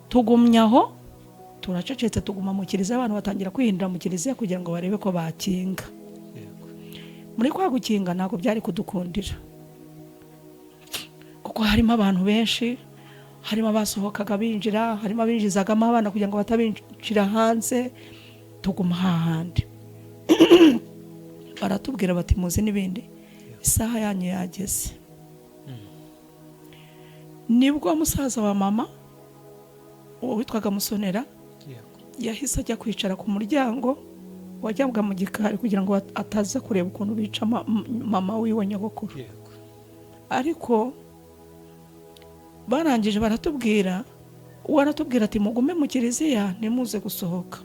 Tugumya aho turacecetse, tuguma mu kiliziya. Abantu batangira kwihindura mu kiliziya kugira ngo barebe ko bakinga. Muri kwa gukinga ntabwo byari kudukundira, kuko harimo abantu benshi, harimo abasohokaga binjira, harimo abinjizagamo abana kugira ngo batabinjira hanze. Tuguma hahandi, baratubwira bati muzi n'ibindi, isaha yanyu yageze. Nibwo musaza wa mama, uwo witwaga Musonera, yahise ajya kwicara ku muryango wajyaga mu gikari kugira ngo ataza kureba ukuntu bica mama wiwe, nyogokuru. Ariko barangije baratubwira, uwo aratubwira ati mugume mu kiliziya, ntimuze gusohoka.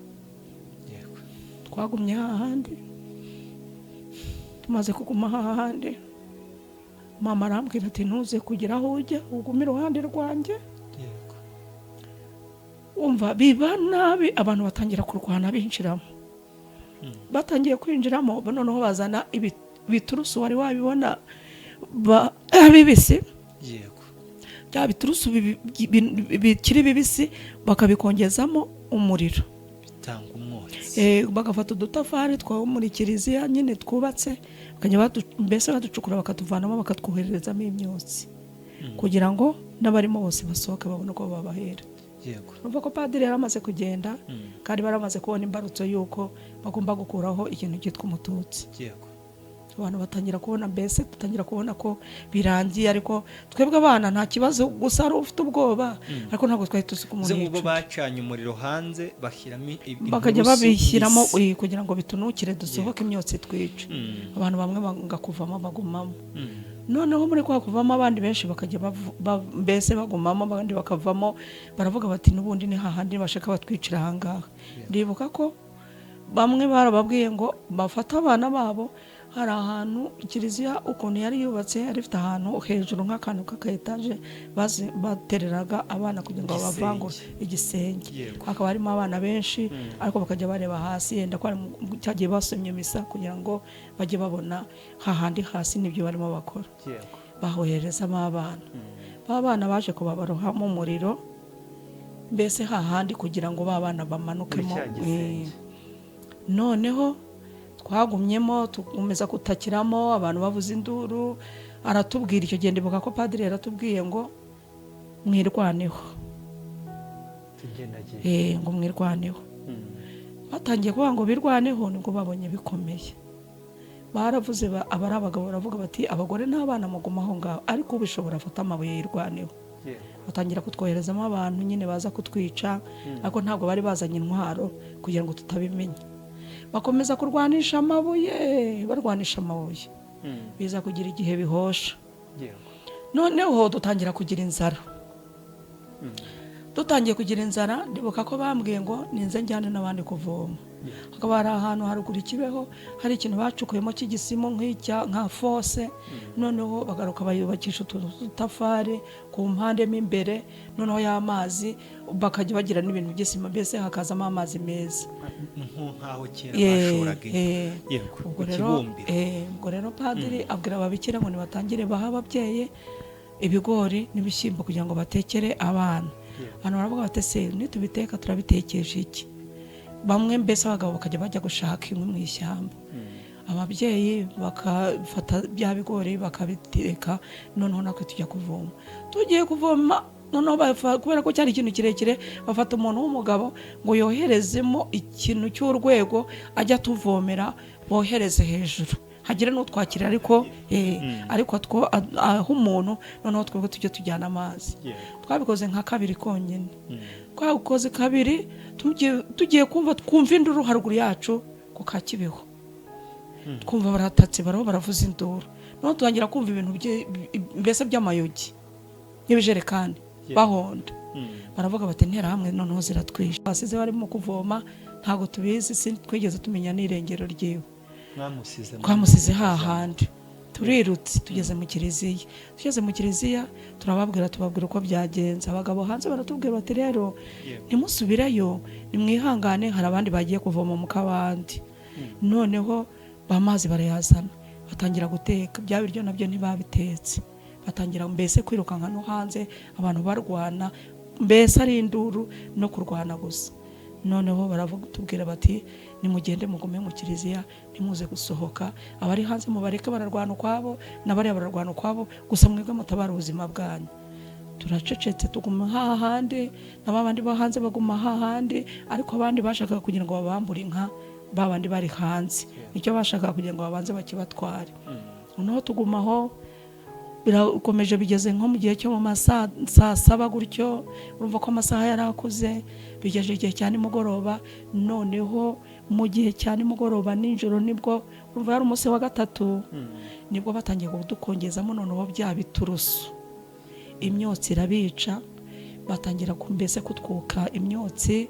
Twagumye hahandi. Tumaze kuguma hahandi, mama arambwira ati ntuze kugira aho ujya, ugume iruhande rwanjye. Umva, biba nabi, abantu batangira kurwana binjiramo. Batangiye kwinjiramo, noneho bazana ibiturusu, wari wabibona, bibisi. Bya biturusu bikiri bibisi bakabikongezamo umuriro. Bitanga umwotsi. Bagafata udutafari two muri kiliziya nyine twubatse, bakajya mbese baducukura bakatuvanamo, bakatwohererezamo imyotsi kugira ngo n'abarimo bose basohoke babone uko babahera. Urumva ko padiri yari amaze kugenda, kandi bari bamaze kubona imbarutso y'uko bagomba gukuraho ikintu cyitwa Umututsi. Abantu batangira kubona, mbese dutangira kubona ko birangiye, ariko twebwe abana nta kibazo, gusa hari ufite ubwoba, ariko ntabwo twari tuzi ko umuntu Uze ubwo yica. Bacanye umuriro hanze, bashyiramo Bakajya inturusu babishyiramo mbisi. kugira ngo bitunukire, dusohoke imyotsi twice. Abantu bamwe banga kuvamo, bagumamo. Noneho muri kwa kuvamo, abandi benshi bakajya mbese bagumamo, abandi bakavamo, baravuga bati n'ubundi ni hahandi bashaka batwicira ahangaha. Ndibuka ko bamwe barababwiye ngo bafate abana babo. Hari ahantu kiliziya ukuntu yari yubatse, yari ifite ahantu hejuru nk'akantu k'aka étage, batereraga abana kugira ngo Igisenge. babavangure igisenge. Hakaba harimo abana benshi, ariko bakajya bareba hasi, yenda ko ari cyagiye basomye misa, kugira ngo bajye babona hahandi hasi n'ibyo barimo bakora. Bahoherezamo abana. Ba bana baje kubabarohamo umuriro, mbese hahandi kugira ngo ba bana bamanukemo. Muri cya gisenge. Noneho twagumyemo, tukomeza gutakiramo, abantu bavuza induru. Aratubwira, icyo gihe ndibuka ko padiri yaratubwiye ngo mwirwaneho. Tugendagiye. Ngo mwirwaneho. Batangiye kuvuga ngo birwaneho, nibwo babonye bikomeye. Baravuze, abari abagabo baravuga bati abagore n'abana muguma aho ngaho, ariko ubishobora afate amabuye yirwaneho. Batangira kutwoherezamo abantu nyine baza kutwica, ariko ntabwo bari bazanye intwaro kugira ngo tutabimenya. Bakomeza kurwanisha amabuye, barwanisha amabuye, biza kugira igihe bihosha. Noneho dutangira kugira inzara. Dutangiye kugira inzara, ndibuka ko bambwiye ngo ninze njyane n'abandi kuvoma. Hakaba hari ahantu haruguru i Kibeho hari ikintu bacukuyemo cy'igisimu, nk'icya nka fosse. Noneho bagaruka bayubakisha utuntu tw'udutafari ku mpande mo imbere, noneho y'amazi bakajya bagira n'ibintu by'isima, mbese hakazamo amazi meza. Nk'aho kera bashoraga inka. Ubwo Ku rero kibumbiro. Ubwo rero padiri abwira ababikira ngo nibatangire baha ababyeyi ibigori n'ibishyimbo kugira ngo batekere abana. Abantu baravuga bati se nitubiteka turabitekesha iki? Bamwe mbese abagabo bakajya bajya gushaka inkwi mu ishyamba, ababyeyi bakafata bya bigori bakabiteka, noneho natwe tujya kuvoma. Tugiye kuvoma, noneho kubera ko cyari ikintu kirekire, bafata umuntu w'umugabo ngo yoherezemo ikintu cy'urwego ajya atuvomera, bohereze hejuru hagire n'utwakira, ariko ariko two aho umuntu, noneho twebwe tujye tujyana amazi. Twabikoze nka kabiri konyine. Twabikoze kabiri, tugiye kumva twumva induru haruguru yacu ku Kakibeho. Twumva baratatse, baraho baravuza induru, noneho tutangira kumva ibintu mbese by'amayogi nk'ibijerekani bahonda. Baravuga bati interahamwe noneho ziratwishe, basize barimo kuvoma, ntabwo tubizi, si twigeze tumenya n'irengero ryiwe. Mwamusize muri- Twamusize hahandi. Turirutse tugeze mu kiliziya. Tugeze mu kiliziya turababwira, tubabwira uko byagenze. Abagabo hanze baratubwira bati rero ntimusubireyo, nimwihangane, hari abandi bagiye kuvoma mu kabande. Noneho amazi barayazana, batangira guteka bya biryo, nabyo ntibabitetse. Batangira mbese kwirukanka no hanze, abantu barwana, mbese ari induru no kurwana gusa. Noneho baravuga tubwira bati nimugende mugume mu kiliziya, ntimuze gusohoka, abari hanze mubareke bararwana ukwabo, n'abariya bararwana ukwabo, gusa mwebwe mutabara ubuzima bwanyu. Turacecetse, tuguma hahandi, na babandi bo hanze baguma hahandi, ariko abandi bashakaga kugira ngo babambure inka, babandi bari hanze nicyo bashakaga kugira ngo babanze bakibatware. Noneho tugumaho, birakomeje, bigeze nko mu gihe cyo mu masaa saa saba gutyo, urumva ko amasaha yari akuze, bigeje igihe cya nimugoroba. Noneho mu gihe cya nimugoroba nijoro, nibwo urumva yari umunsi wa gatatu, nibwo batangiye kudukongezamo noneho bya biturusu, imyotsi irabica, batangira mbese kutwuka imyotsi,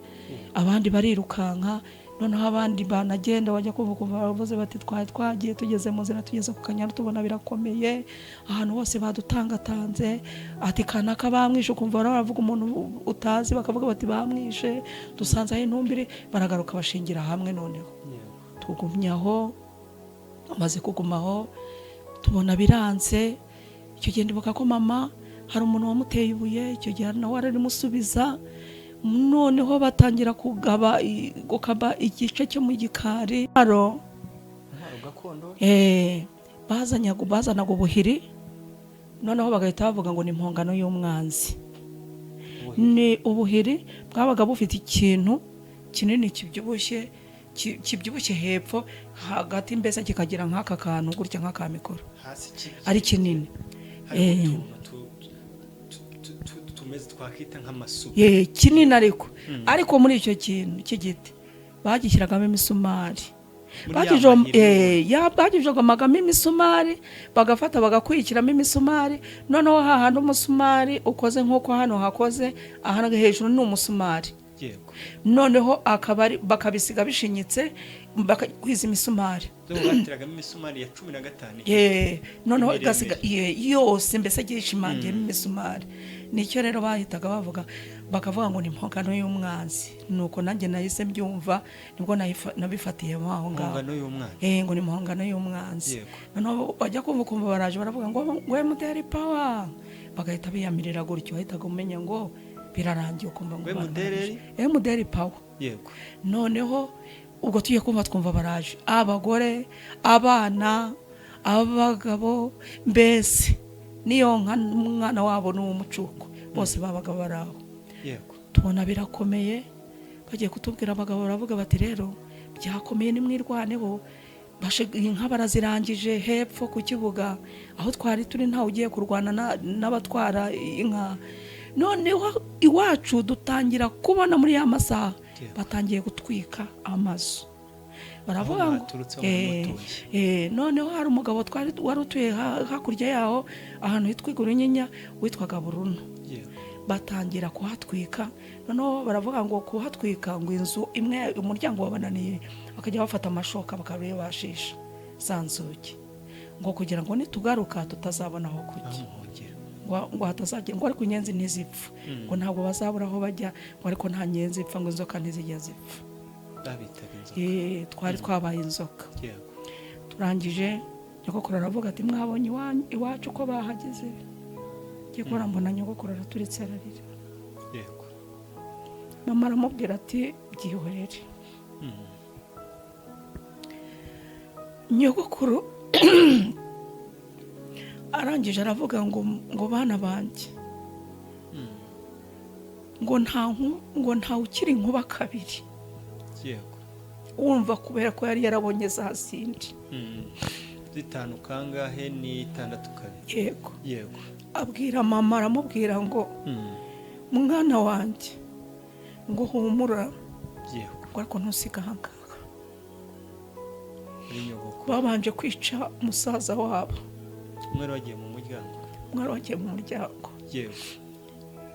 abandi barirukanka. Noneho abandi banagenda bajya kuva kuva baravuze bati twari twagiye, tugeze mu nzira, tugeze ku Kanyaru tubona birakomeye, ahantu hose badutangatanze, ati kanaka bamwishe, ukumva baravuga umuntu utazi, bakavuga bati bamwishe, dusanze aho intumbiri. Baragaruka bashingira hamwe, noneho tugumye aho. Amaze kugumaho tubona biranze. Icyo gihe ndibuka ko mama hari umuntu wamuteye ibuye, icyo gihe nawe ararimusubiza. Noneho batangira kugaba gukaba igice cyo mu gikari. Haro Intwaro gakondo. Bazanaga ubuhiri, noneho bagahita bavuga ngo ni impongano y'umwanzi. Ni ubuhiri bwabaga bufite ikintu kinini kibyibushye, kibyibushye hepfo, hagati mbese kikagira nk'aka kantu gutya, nk'aka mikoro, hasi ari kinini. Harimo utuntu tumeze twakita nk'amasuka. Ye, kinini, ariko muri icyo kintu cy'igiti bagishyiragamo imisumari. Muri ya mahiri. Bagijogomagamo imisumari, bagafata bagakwikiramo imisumari. Noneho hahandi umusumari ukoze nk'uko hano hakoze, aha hejuru ni umusumari. Noneho akaba bakabisiga bishinyitse, bakakwiza imisumari. Zo bateragamo imisumari ya 15. Ye, noneho Miremire. igasiga ye, yose mbese gishimangiyemo imisumari. Nicyo rero bahitaga bavuga, bakavuga ngo ni impongano y'umwanzi. Nuko nanjye nahise mbyumva, nibwo nabifatiyemo aho ngaho. Impongano y'umwanzi. Ngo ni impongano y'umwanzi. Noneho bajya kumva ukumva baraje, baravuga ngo MDR power, bagahita biyamirira gutyo, wahitaga umenya ngo birarangiye, ukumva ngo Ngo MDR? Baraje. MDR power. Noneho ubwo tugiye kumva twumva baraje, abagore, abana, abagabo, mbese niyo nka umwana wabo n'uw'umucuko, bose babaga bari aho. Tubona birakomeye, bagiye kutubwira, abagabo baravuga bati rero byakomeye, nimwirwaneho. Inka barazirangije hepfo ku kibuga aho twari turi, ntawe ugiye kurwana n'abatwara inka. Noneho iwacu dutangira kubona muri ya masaha batangiye gutwika amazu, baravuga Aho ngo mwaturutse, aho mutuye. Noneho hari umugabo twari wari utuye hakurya yaho, ahantu hitwa Igurunyinya, witwaga Buruno. Batangira kuhatwika. Noneho baravuga ngo kuhatwika, ngo inzu imwe umuryango wabananiye, bakajya bafata amashoka bakabibashisha za nzugi, ngo kugira ngo nitugaruka tutazabona aho kujya, Aho muhungira. ngo hatazajya, ngo ariko inyenzi ntizipfa, ngo ntabwo bazabura aho bajya, ngo ariko nta nyenzi ipfa, ngo inzoka ntizijya zipfa. Babitaga inzoka. Twari twabaye inzoka. Turangije, nyogokuru aravuga ati mwabonye iwacu ko bahageze? Ngiye kubona mbona nyogokuru araturitse ararira. Mama aramubwira ati byihorere. Nyogokuru arangije aravuga ngo bana banjye, ngo nta ukiri inkuba kabiri. Yego. Wumva kubera ko yari yarabonye za zindi zitanu kangahe ni itandatu kabiri. Yego. Yego. Abwira mama, aramubwira ngo mwana wanjye, ngo humura. Yego. Ngo ariko ntusiga aha ngaha. Babanje kwica musaza wabo. Umwe wagiye mu muryango. Umwe wagiye mu muryango. Yego.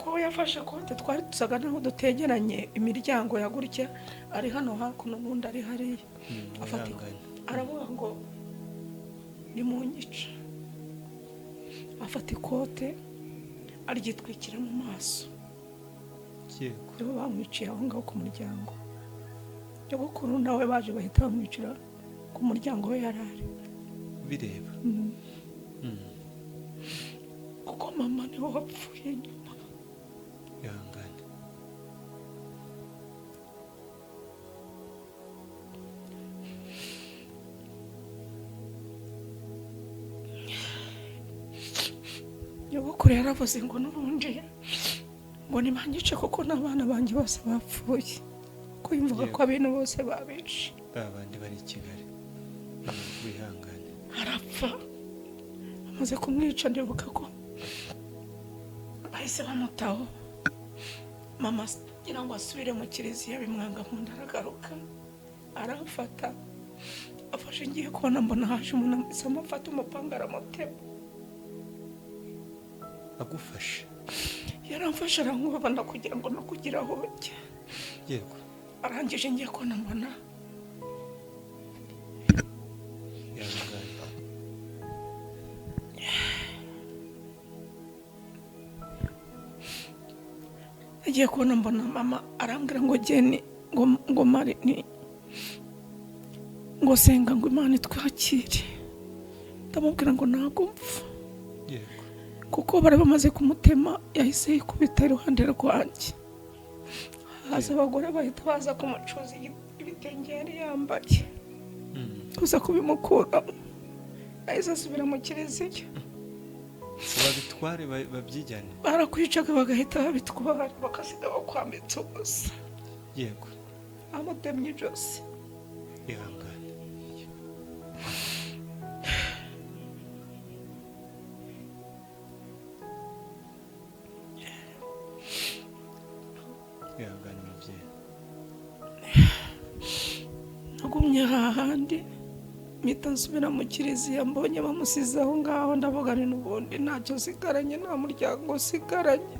Ko yafashe kote twari dusaga naho dutegeranye imiryango ya gutya, ari hano hakuno n'undi ari hariya. Afata aravuga ngo ni mu nyica. Afata ikote aryitwikira mu maso. Yego. Nibo bamwiciye aho ngaho ku muryango. Nyogokuru nawe baje bahita bamwicira ku muryango we yari ari. Bireba. Kuko mama niwe wapfuye nyuma. Ihangane. Nyogokuru yaravuze ngo n'ubundi ngo nibanyice kuko n'abana banjye bose bapfuye. Ko yumvaga ko abintu bose babishe. Babandi bari i Kigali. Wihangane. Arapfa. Amaze kumwica ndibuka ko bahise bamutaho. Mama kugira ngo asubire mu kiliziya bimwanga mu nda, aragaruka aramfata, afashe ngiye kubona mbona haje umuntu amufata umupanga aramutema. Agufashe? Yaramfashe arankubana kugira ngo no kugira aho njya. Yego. Arangije ngiye kubona mbona agiye kubona mbona mama arambwira ngo geni ngo mari ni ngo senga ngo Imana itwakire. Ndamubwira ngo ntabwo mpfa. Yego. Kuko bari bamaze kumutema, yahise yikubita iruhande rwanjye. Haza abagore bahita baza kumucuza ibitenge yari yambaye, kuza kubimukuramo. Yahise asubira mu kiliziya. Babitware babyijyane. Barakwicaga bagahita babitwara, bakasiga bakwambitse ubusa. Yego. Amutemye ijosi. Ihangane. Ihangane mubyeyi. Nagumye hahandi mpita nsubira mu kiliziya, mbonye bamusize aho ngaho ndavuga nti n'ubundi ntacyo nsigaranye, nta muryango nsigaranye.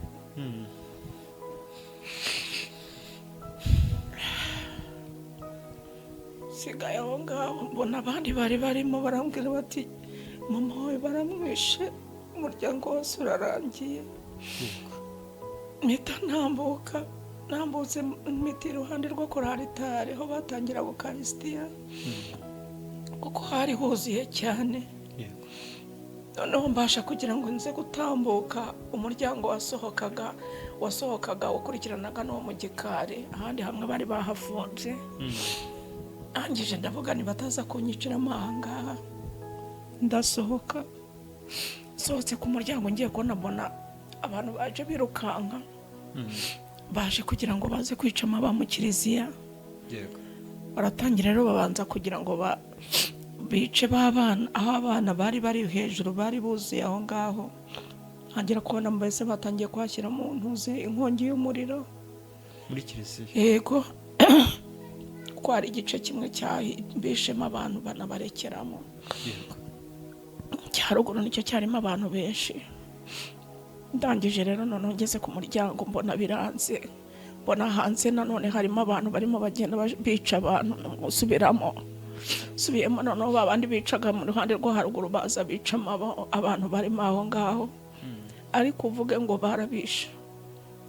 Sigaye aho ngaho mbona abandi bari barimo barambwira bati mama wawe baramwishe, umuryango wose urarangiye. Mpita ntambuka, nambutse mpita iruhande rwo kuri aritari aho batangira ukarisitiya, kuko hari huzuye cyane. Noneho mbasha kugira ngo nze gutambuka umuryango wasohokaga ukurikiranaga n'uwo mu gikari, ahandi hamwe bari bahafunze. Angije ndavuga nibataza kunyiciramo aha ngaha, ndasohoka. Nsohotse ku muryango ngiye kubona mbona abantu baje birukanka, baje kugira ngo baze kwicamo aba mu kiliziya. Yego. Baratangira rero babanza kugira ngo bice b'abana, aho abana bari bari hejuru bari buzuye aho ngaho. Ntangira kubona mbese batangiye kuhashyira mu ntuze inkongi y'umuriro muri kiliziya. Yego. Kuko hari igice kimwe cyabishemo abantu banabarekeramo. Yego. Cya ruguru nicyo cyarimo abantu benshi. Ndangije rero noneho ngeze ku muryango mbona biranze, mbona hanze nanone harimo abantu barimo bagenda bica abantu, subiramo subiyemo noneho babandi bicaga mu ruhande rwo haruguru baza bicamo abantu barimo aho ngaho. Ariko uvuge ngo barabishe,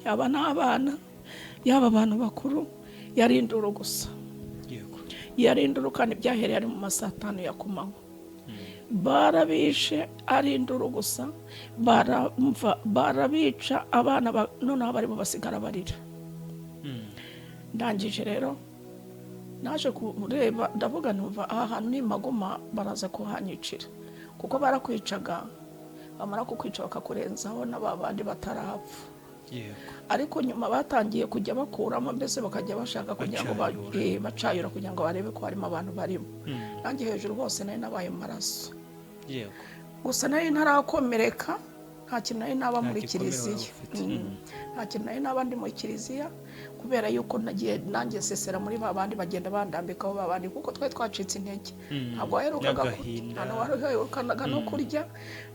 yaba n'abana yaba abantu bakuru, yari induru gusa. Yego. Yari induru kandi byahereye ari mu masaha 5 ya kumanywa. Barabishe ari induru gusa, barabica abana, noneho barimo basigara barira. Ndangije rero Naje kureba, ndavuga ntumva aha hantu nimaguma baraza kuhanyicira, kuko barakwicaga, bamara kukwica bakakurenzaho na ba bandi batarapfa. Ariko nyuma batangiye kujya bakuramo, mbese bakajya bashaka kugira ngo Bacayura. Bacayura kugira ngo barebe ko harimo abantu barimo. Nanjye hejuru hose nari nabaye mu maraso. Gusa nari ntarakomereka, nta kintu nari naba Nta muri gikomere wari kiliziya. ufite. Nta kintu nari naba ndi muri kiliziya, kubera yuko nagiye nanjye nsesera muri ba bandi bagenda bandambikaho ba bandi, kuko twari twacitse intege. Ntabwo waherukaga N'agahinda. Ntabwo waherukaga no kurya.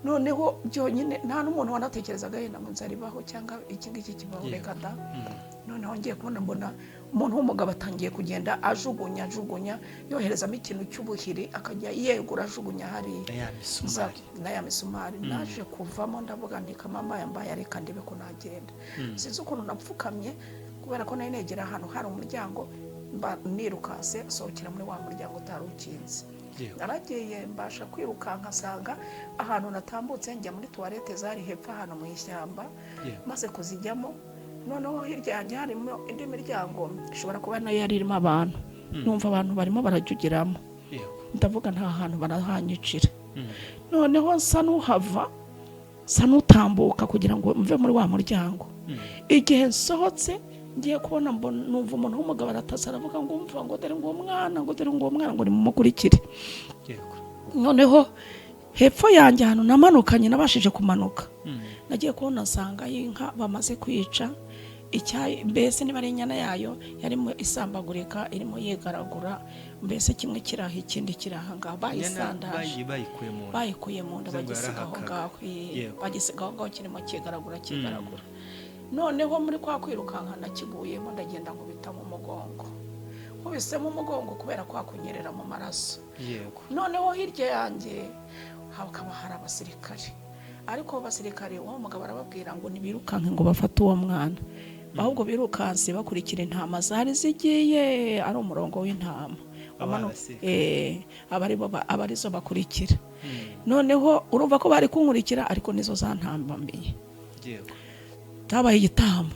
Noneho byonyine nta n'umuntu wanatekerezaga yenda ngo inzara ibaho cyangwa iki ngiki kibaho. Reka da. Noneho ngiye kubona mbona umuntu w'umugabo atangiye kugenda ajugunya, ajugunya, yoherezamo ikintu cy'ubuhiri, akajya yegura ajugunya hariya. Na ya misumari. Na ya misumari. Naje kuvamo, ndavuga nti kamama yambaye, reka ndebe ko nagenda. Sinzi ukuntu napfukamye, kubera ko nari negera ahantu hari umuryango, mba nirukanse sohokera muri wa muryango utari ukinze. Naragiye mbasha kwirukanka, nsanga ahantu natambutse njya muri toilette zari hepfo ahantu mu ishyamba. Maze kuzijyamo, noneho hirya yanjye harimo indi miryango ishobora kuba nayo yari irimo abantu. Numva abantu barimo barajugiramo. Ndavuga nta hantu barahanyicira. Noneho nsa n'uhava, nsa n'utambuka kugira ngo mve muri wa muryango. Igihe nsohotse, ngiye kubona mbona numva umuntu w'umugabo aratasa, aravuga ngo umva, ngo dore ngo uwo mwana, ngo dore ngo uwo mwana, ngo nimumukurikire. Noneho hepfo yanjye ahantu namanukanye, nabashije kumanuka, nagiye kubona nsanga y'inka bamaze kwica icyayi, mbese niba ari inyana yayo yarimo isambagurika, irimo yigaragura, mbese kimwe kiraha ikindi kiri aha ngaha. Inyana Bayisandaje. Bayikuye mu nda. Bayikuye mu nda. Bivuze ngo Bagisiga aho yarahakaga. ngaho. Bagisiga aho ngaho kirimo kigaragura, kigaragura. Noneho muri kwa kwirukanka nakiguyemo, ndagenda nkubita mu mugongo, nkubisemo umugongo kubera kwa kunyerera mu maraso. Noneho hirya yanjye hakaba hari abasirikare, ariko abo basirikare uwo mugabo arababwira ngo ntibirukanke ngo bafate uwo mwana, ahubwo birukanse bakurikira intama zari zigiye, ari umurongo w'intama. Aba basirikare. Aba aribo aba arizo bakurikira. Noneho urumva ko bari kunkurikira, ariko nizo zantambamiye. Tabaye igitambo,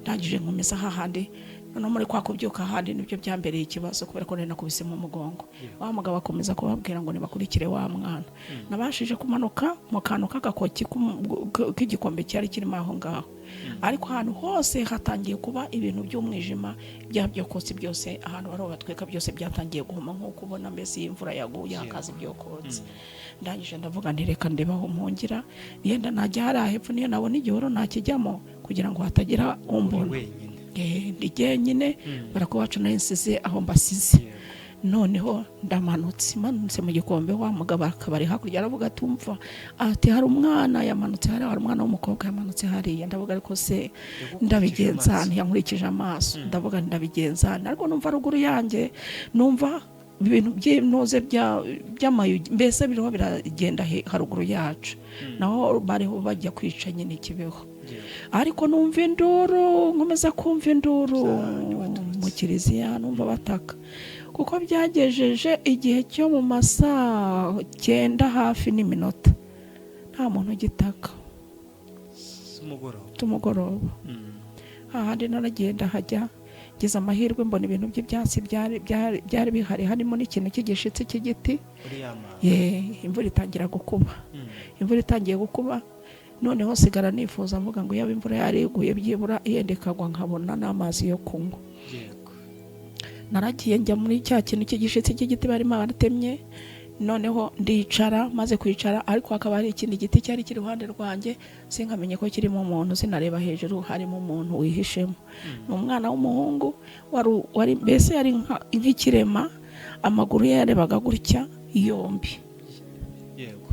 ndangije nkomeza hahandi. Noneho muri kwa kubyuka ahandi nibyo byambereye ikibazo, kubera ko nari nakubisemo umugongo. Wa mugabo akomeza kubabwira ngo nibakurikire wa mwana. Nabashije kumanuka mu kantu k'agakoki k'igikombe cyari kirimo aho ngaho, ariko ahantu hose hatangiye kuba ibintu by'umwijima, bya byokotsi byose, ahantu bariho batwika byose byatangiye guhuma, nk'uko ubona mbese iyo imvura yaguye hakaza ibyokotsi. Ndangije ndavuga nti reka ndebe aho mpungira, yenda najya hariya hepfo, niyo nabona igihuru nakijyamo kugira ngo hatagira Uri umbona. wenyine. Ndi jyenyine, kubera ko iwacu nari nsize aho mbasize. Noneho ndamanutse, manutse mu gikombe, wa mugabo akaba ari hakurya, aravuga ati umva, ati hari umwana yamanutse hariya, hari umwana w'umukobwa yamanutse hariya. Ndavuga ariko se Yagukurikije ndabigenza amaso. Ntiyankurikije amaso. Ndavuga nti ndabigenza, ariko numva ruguru yanjye numva ibintu by'intuze by'amayugi, mbese biriho biragenda haruguru yacu, naho bariho bajya kwica nyine Kibeho. Ariko numva induru, nkomeza kumva induru Z'ahandi baturutse. mu kiliziya, numva bataka, kuko byagejeje igihe cyo mu masaa 9 hafi n'iminota nta muntu ugitaka. Z'umugoroba. Z'umugoroba. Hahandi naragenda hajya, ngize amahirwe mbona ibintu by'ibyatsi byari bihari, harimo n'ikintu cy'igishitsi cy'igiti. Uri ya manga. Ye, imvura itangira gukuba. Imvura itangiye gukuba, noneho nsigara nifuza mvuga ngo yaba imvura yariguye byibura yenda ikagwa nkabona n'amazi yo kunywa. Naragiye njya muri cya kintu cy'igishitsi cy'igiti barimo baratemye, noneho ndicara. Maze kwicara, ariko hakaba hari ikindi giti cyari kiri iruhande rwanjye, sinkamenye ko kirimo umuntu, sinareba hejuru, harimo umuntu wihishemo. Ni umwana w'umuhungu wari mbese yari nk'ikirema, amaguru ye yarebaga gutya yombi.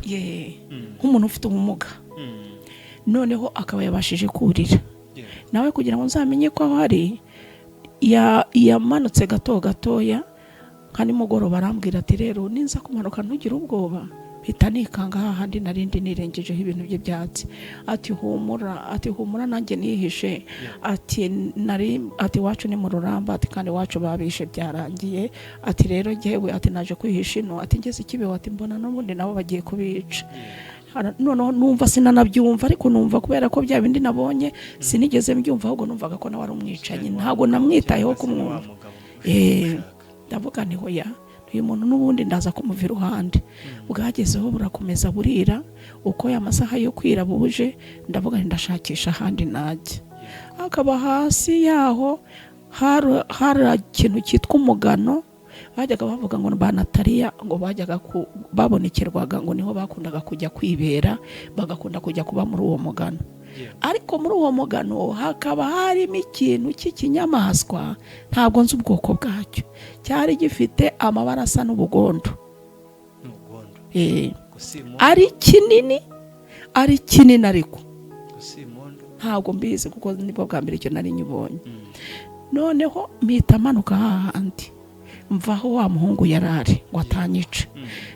Ye, nk'umuntu ufite ubumuga. Noneho akaba yabashije kurira nawe kugira ngo nzamenye ko aho ari yamanutse gato gatoya nka nimugoroba, arambwira ati rero ninza kumanuka ntugire ubwoba. Mpita nikanga hahandi narindi nirengejeho ibintu by'ibyatsi. Ati humura, ati humura, nanjye nihishe, ati nari, ati iwacu ni mu Ruramba, ati kandi iwacu babishe byarangiye, ati rero jyewe, ati naje kwihisha ino, ati ngeze Ikibeho, ati mbona n'ubundi nabo bagiye kubica. Noneho numva sinanabyumva, ariko numva kubera ko bya bindi nabonye sinigeze mbyumva, ahubwo numvaga ko nawe ari umwicanyi, ntabwo namwitayeho Cyangwa se ni wa kumwumva. mugabo ushaka. Ndavuga nti hoya, uyu muntu n'ubundi ndaza kumuva iruhande. Bwagezeho burakomeza burira, uko ya masaha yo kwira buje, ndavuga nti ndashakisha ahandi najya. Akaba hasi yaho hari ikintu cyitwa umugano, bajyaga bavuga ngo ba Nataliya ngo bajyaga babonekerwaga, ngo niho bakundaga kujya kwibera, bagakunda kujya kuba muri uwo mugano. Ariko muri uwo mugano hakaba harimo ikintu cy'ikinyamaswa, ntabwo nzi ubwoko bwacyo, cyari gifite amabara asa n'ubugondo. Ari kinini, ari kinini, ariko ntabwo mbizi kuko nibwo bwa mbere icyo nari nyibonye. Noneho mpita manuka hahandi mvaho wa muhungu yarari ngo atanyica,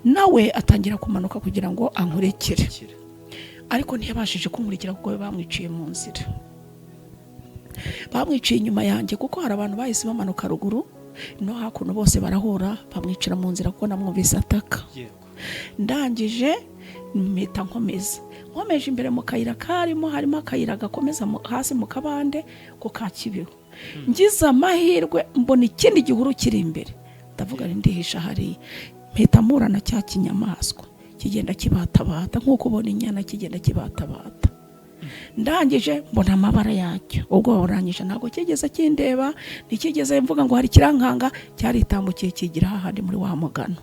nawe atangira kumanuka kugira ngo ankurikire, ariko ntiyabashije kunkurikira kuko bamwiciye mu nzira, bamwiciye inyuma yanjye, kuko hari abantu bahise bamanuka ruguru no hakuno bose barahura bamwicira mu nzira kuko namwumvise ataka. Ndangije mpita nkomeza, nkomeje imbere mu kayira karimo, harimo akayira gakomeza hasi mu kabande ko ka Kibeho. Ngize amahirwe mbona ikindi gihuru kiri imbere, ndavuga ndihisha hariya, mpita mpura na cya kinyamaswa kigenda kibatabata nk'uko ubona inyana kigenda kibatabata. Ndangije mbona amabara yacyo, ubwo burangije ntabwo kigeze kindeba, ntikigeze mvuga ngo hari kirankanga, cyaritambukiye kigira hahandi muri wa mugano.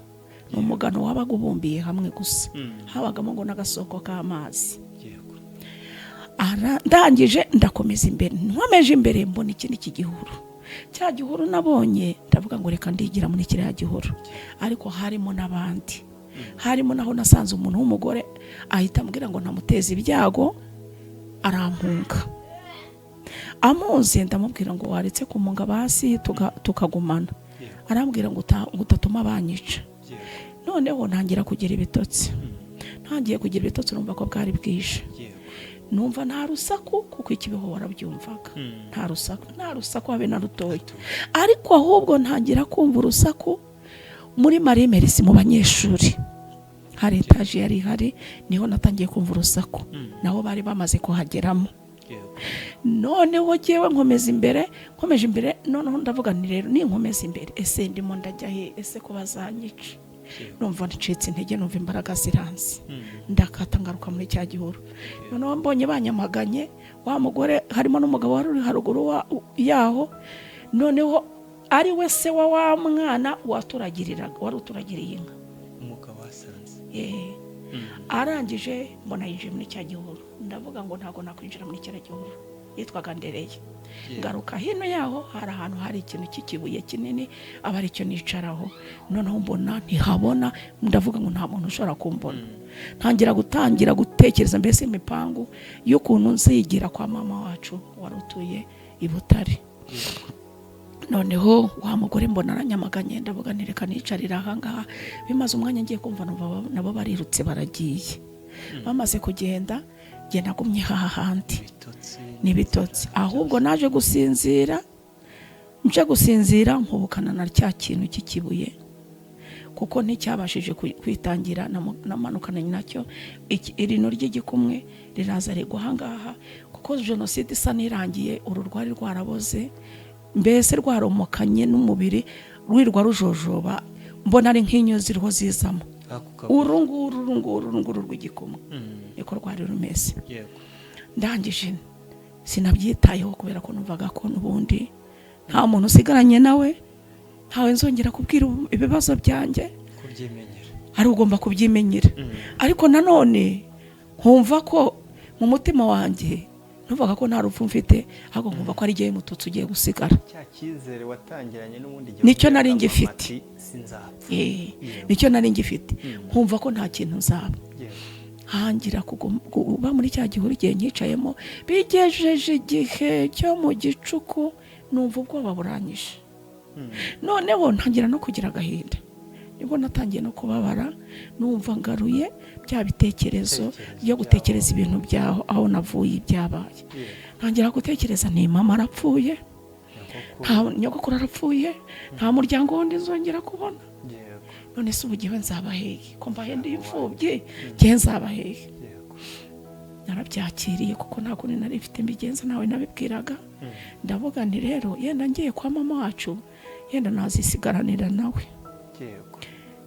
Ni umugano wabaga ubumbiye hamwe gusa, habagamo ngo n'agasoko k'amazi. Ndangije ndakomeza imbere, nkomeje imbere mbona ikindi kigihuru, cya gihuru nabonye ndavuga ngo reka ndigira muri kiriya gihuru, ariko harimo n'abandi, harimo naho nasanze umuntu w'umugore ahita ambwira ngo ntamuteze ibyago, arampunga. Amuzi ndamubwira ngo waretse kumunga basi tukagumana, arambwira ngo utatuma banyica. Noneho ntangira kugira ibitotsi, ntangiye kugira ibitotsi numva ko bwari bwije, numva nta rusaku kuko ikibeho warabyumvaga, nta rusaku, nta rusaku habe na rutoya, ariko ahubwo ntangira kumva urusaku muri Marie Merci mu banyeshuri, hari etaje yari ihari, niho natangiye kumva urusaku, naho bari bamaze kuhageramo. Noneho jyewe nkomeza imbere, nkomeje imbere, noneho ndavuga nti rero ninkomeza imbere ese ndimo ndajya he, ese ko bazanyica? Numva ncitse intege, numva imbaraga ziranze, ndakata ngaruka muri cya gihuru. Noneho mbonye banyamaganye, wa mugore harimo n'umugabo wari uri haruguru yaho, noneho ari we se wa mwana waturagiriraga, wari uturagiriye inka, umugabo wasanze. Arangije mbona yinjiye muri cya gihuru, ndavuga ngo ntabwo nakwinjira muri cya gihuru, yitwaga Ndereye. Ngaruka hino yaho hari ahantu hari ikintu cy'ikibuye kinini aba aricyo nicaraho, noneho mbona ntihabona, ndavuga ngo nta muntu ushobora kumbona. Ntangira gutangira gutekereza mbese imipangu y'ukuntu nzigira kwa mama wacu wari utuye i Butare. Noneho wa mugore mbona aranyamaganye, ndavuga nti reka nicarira aha ngaha. Bimaze umwanya ngiye kumva nabo barirutse baragiye. Bamaze kugenda njye nagumye hahandi n'ibitotsi, ahubwo naje gusinzira, nje gusinzira nkubukana na cya kintu cy'ikibuye, kuko nticyabashije kwitangira, namanukana nacyo irino ry'igikumwe riraza rigwa aha ngaha, kuko jenoside isa n'irangiye, uru rwari rwaraboze mbese rwaromokanye n'umubiri, rwirwa rujojoba, mbona ari nk'inyo ziriho zizamo, uru nguru uru nguru uru nguru rw'igikumwe niko rwari rumeze. Ndangije sinabyitayeho kubera ko numvaga ko n'ubundi nta muntu usigaranye nawe, ntawe nzongera kubwira ibibazo byanjye, ari ugomba kubyimenyera. Ariko nanone nkumva ko mu mutima wanjye numvaga ko nta rupfu mfite, ahubwo nkumva ko ari igihe Mututsi ugiye gusigara. Cya cyizere watangiranye n'ubundi nicyo nari ngifite, nicyo nari ngifite, nkumva ko nta kintu nzaba. Hangira kuba muri cya gihuru igihe nyicayemo, bigejeje igihe cyo mu gicuku numva ubwoba buranyishe. Noneho ntangira no kugira agahinda, nibwo natangiye no kubabara, numva ngaruye bya bitekerezo byo gutekereza ibintu byaho aho navuye ibyabaye. Ntangira gutekereza ni mama arapfuye, nta nyogokuru arapfuye, nta muryango wundi nzongera kubona, none se ubu ngewe nzaba hehe, ko mbahe ndi imfubyi, ngewe nzaba hehe? Narabyakiriye kuko nta kundi nari mfite mbigenza, nawe nabibwiraga. Ndavuga nti rero yenda ngiye kwa mama wacu, Yenda nazisigaranira nawe. Yego.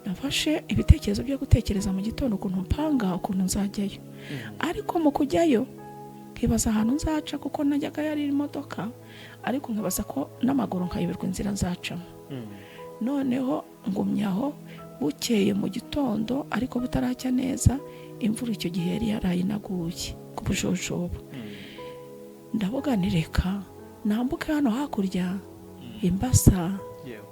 Nafashe ibitekerezo byo gutekereza mu gitondo ukuntu mpanga ukuntu nzajyayo, ariko mu kujyayo nkibaza ahantu nzaca, kuko najyaga yari imodoka, ariko nkibaza ko n'amaguru nkayoberwa inzira nzacamo. Noneho ngumya aho. Bukeye mu gitondo, ariko butaracya neza, imvura icyo gihe yari yaraye inaguye ku bujojoba. Ndavuga nti: "Reka nambuke hano hakurya imbasa." Yego.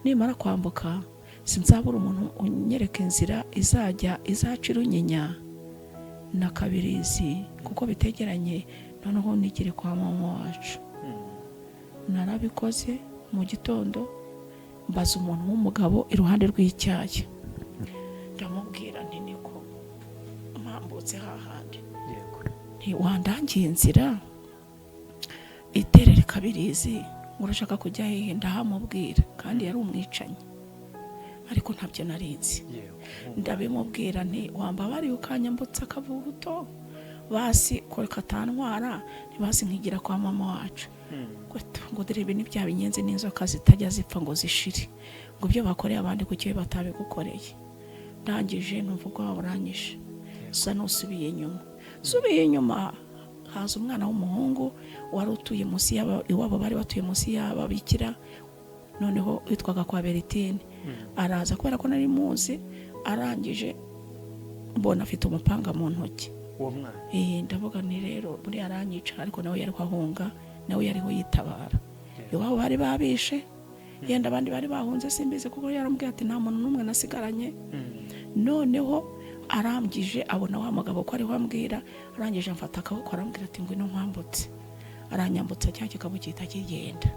Nimara kwambuka sinzabura umuntu unyereka inzira izajya izaca irunyinya na Kabirizi, kuko bitegeranye, noneho nigire kwa mama wacu. Narabikoze. Mu gitondo mbaza umuntu w'umugabo iruhande rw'icyayi, ndamubwira nti: "Niko mpambutse hahandi, Yego. ntiwandangiye inzira iterera Kabirizi, ngo urashaka kujya hehe?" Ndahamubwira, kandi yari umwicanyi, ariko ntabyo narinzi. Yego. Ndabimubwira nti: "Wambabariye ukanyambutsa akavuguto basi ko katantwara, ntibasi nkigira kwa mama wacu." Ngo dore ibi ni bya binyenzi n'inzoka zitajya zipfa ngo zishire, ngo ibyo bakoreye abandi kuki we batabigukoreye? Ndangije numva ubwoba buranyishe, usa n'usubiye inyuma. Subiye inyuma, haza umwana w'umuhungu wari utuye munsi y'aba, iwabo bari batuye munsi y'ababikira, noneho witwaga kwa Beritine. Araza kubera ko nari muzi. Arangije mbona afite umupanga mu ntoki. Uwo mwana? Ndavuga nti: "Rero buriya aranyica." Ariko nawe yariho ahunga, nawe yariho yitabara. Iwabo bari babishe, yenda abandi bari bahunze, simbizi, kuko yarambwiye ati: "Nta muntu n'umwe nasigaranye." Noneho arangije abona wa mugabo ko ariho ambwira, arangije amfata akaboko, arambwira ati: "Ngwino nkwambutse." Aranyambutsa, cya kigabo gihita kigenda.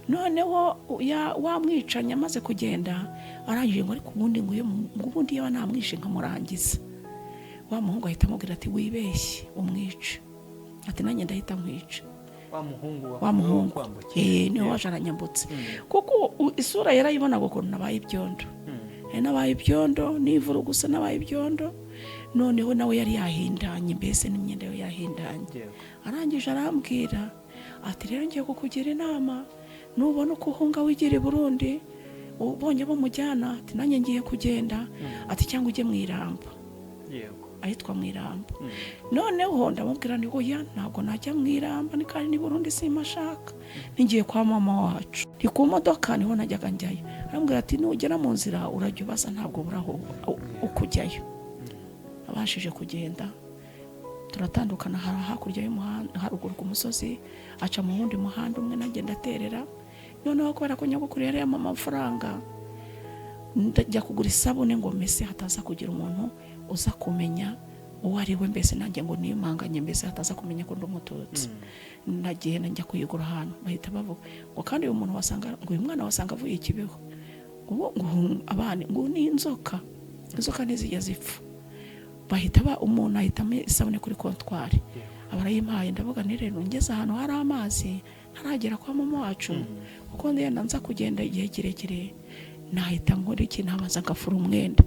Noneho wa mwicanyi amaze kugenda, arangije ngo: "Ariko ubundi ngo iyo ngo ubundi yaba namwishe nkamurangiza." Wa muhungu ahita amubwira ati: "Wibeshye umwice," ati: "Nanjye ndahita nkwica." Wa muhungu? Wa muhungu. Kwambukira? Niwe waje aranyambutse, kuko isura yarayibonaga ukuntu nabaye ibyondo. Nabaye ibyondo nivura gusa, nabaye ibyondo. Noneho nawe yari yahindanye, mbese n'imyenda ye yahindanye. Arangije arambwira ati: "Rero ngiye kukugira inama, nubona uko uhunga wigira i Burundi, ubonye bamujyana," ati, "nanjye ngiye kugenda," ati, "cyangwa ujye mu Iramba," ahitwa mu Iramba. Noneho ndamubwira nti: "Oya, ntabwo najya mu Iramba, ni kandi ni Burundi simashaka, ngiye kwa mama wacu." Ni ku modoka niho najyaga njyayo. Arambwira ati: "Nugera mu nzira urajya ubaza, ntabwo buraho ukujyayo." Abashije kugenda turatandukana, hari hakurya y'umuhanda haruguru ku musozi, aca mu wundi muhanda umwe, nagenda aterera. Noneho kubera ko nyogokuru yari yampa amafaranga, ndajya kugura isabune ngo mese hataza kugira umuntu uza kumenya uwo ari we, mbese nanjye ngo niyumanganye, mbese hataza kumenya ko ndi Umututsi. Nagiye njya kuyigura ahantu, bahita bavuga ngo: "Kandi uyu muntu wasanga, ngo uyu mwana wasanga avuye i Kibeho," ngo abana ngo ni inzoka, inzoka ntizijya zipfa. Bahita ba umuntu ahitamo isabune kuri kontwari, aba arayimpaye. Ndavuga nti: "Rero ngeze ahantu hari amazi ntaragera kwa mama wacu, kuko ndenda nza kugenda igihe kirekire, nahita nkora iki? Nabanza ngafura umwenda,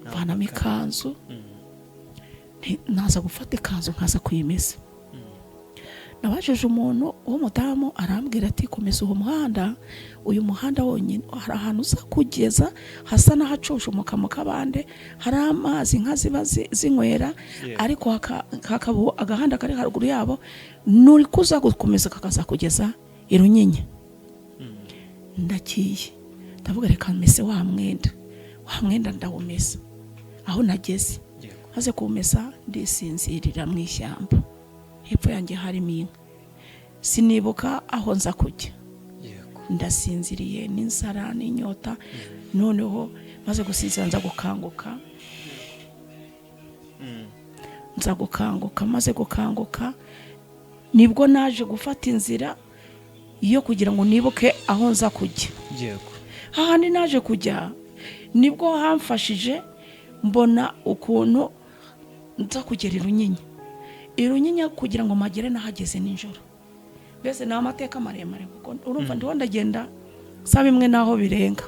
mvanamo ikanzu." Naza gufata ikanzu nkaza kuyimesa. Nabajije umuntu w'umudamu, arambwira ati: "Komeza uwo muhanda, uyu muhanda wonyine, hari ahantu uza kugeza hasa n'ahacusha mu kabande, hari amazi inka ziba zinywera, ariko hakaba agahanda kari haruguru yabo, nuri kuza gukomeza kakazakugeza i Runyinya." Ndagiye, ndavuga: "Reka mese wa mwenda." Wa mwenda ndawumesa aho nageze. Maze kuwumesa ndisinzirira mu ishyamba, hepfo yanjye harimo inka. Sinibuka aho nza kujya. Ndasinziriye n'inzara n'inyota. Noneho maze gusinzira nza gukanguka. Nza gukanguka, maze gukanguka nibwo naje gufata inzira yo kugira ngo nibuke aho nza kujya. Hahandi naje kujya nibwo hamfashije, mbona ukuntu nza kugera i Runyinya. I Runyinya kugira ngo mpagere nahageze nijoro. Mbese ni amateka maremare, kuko urumva ndiho ndagenda sa bimwe n'aho birenga.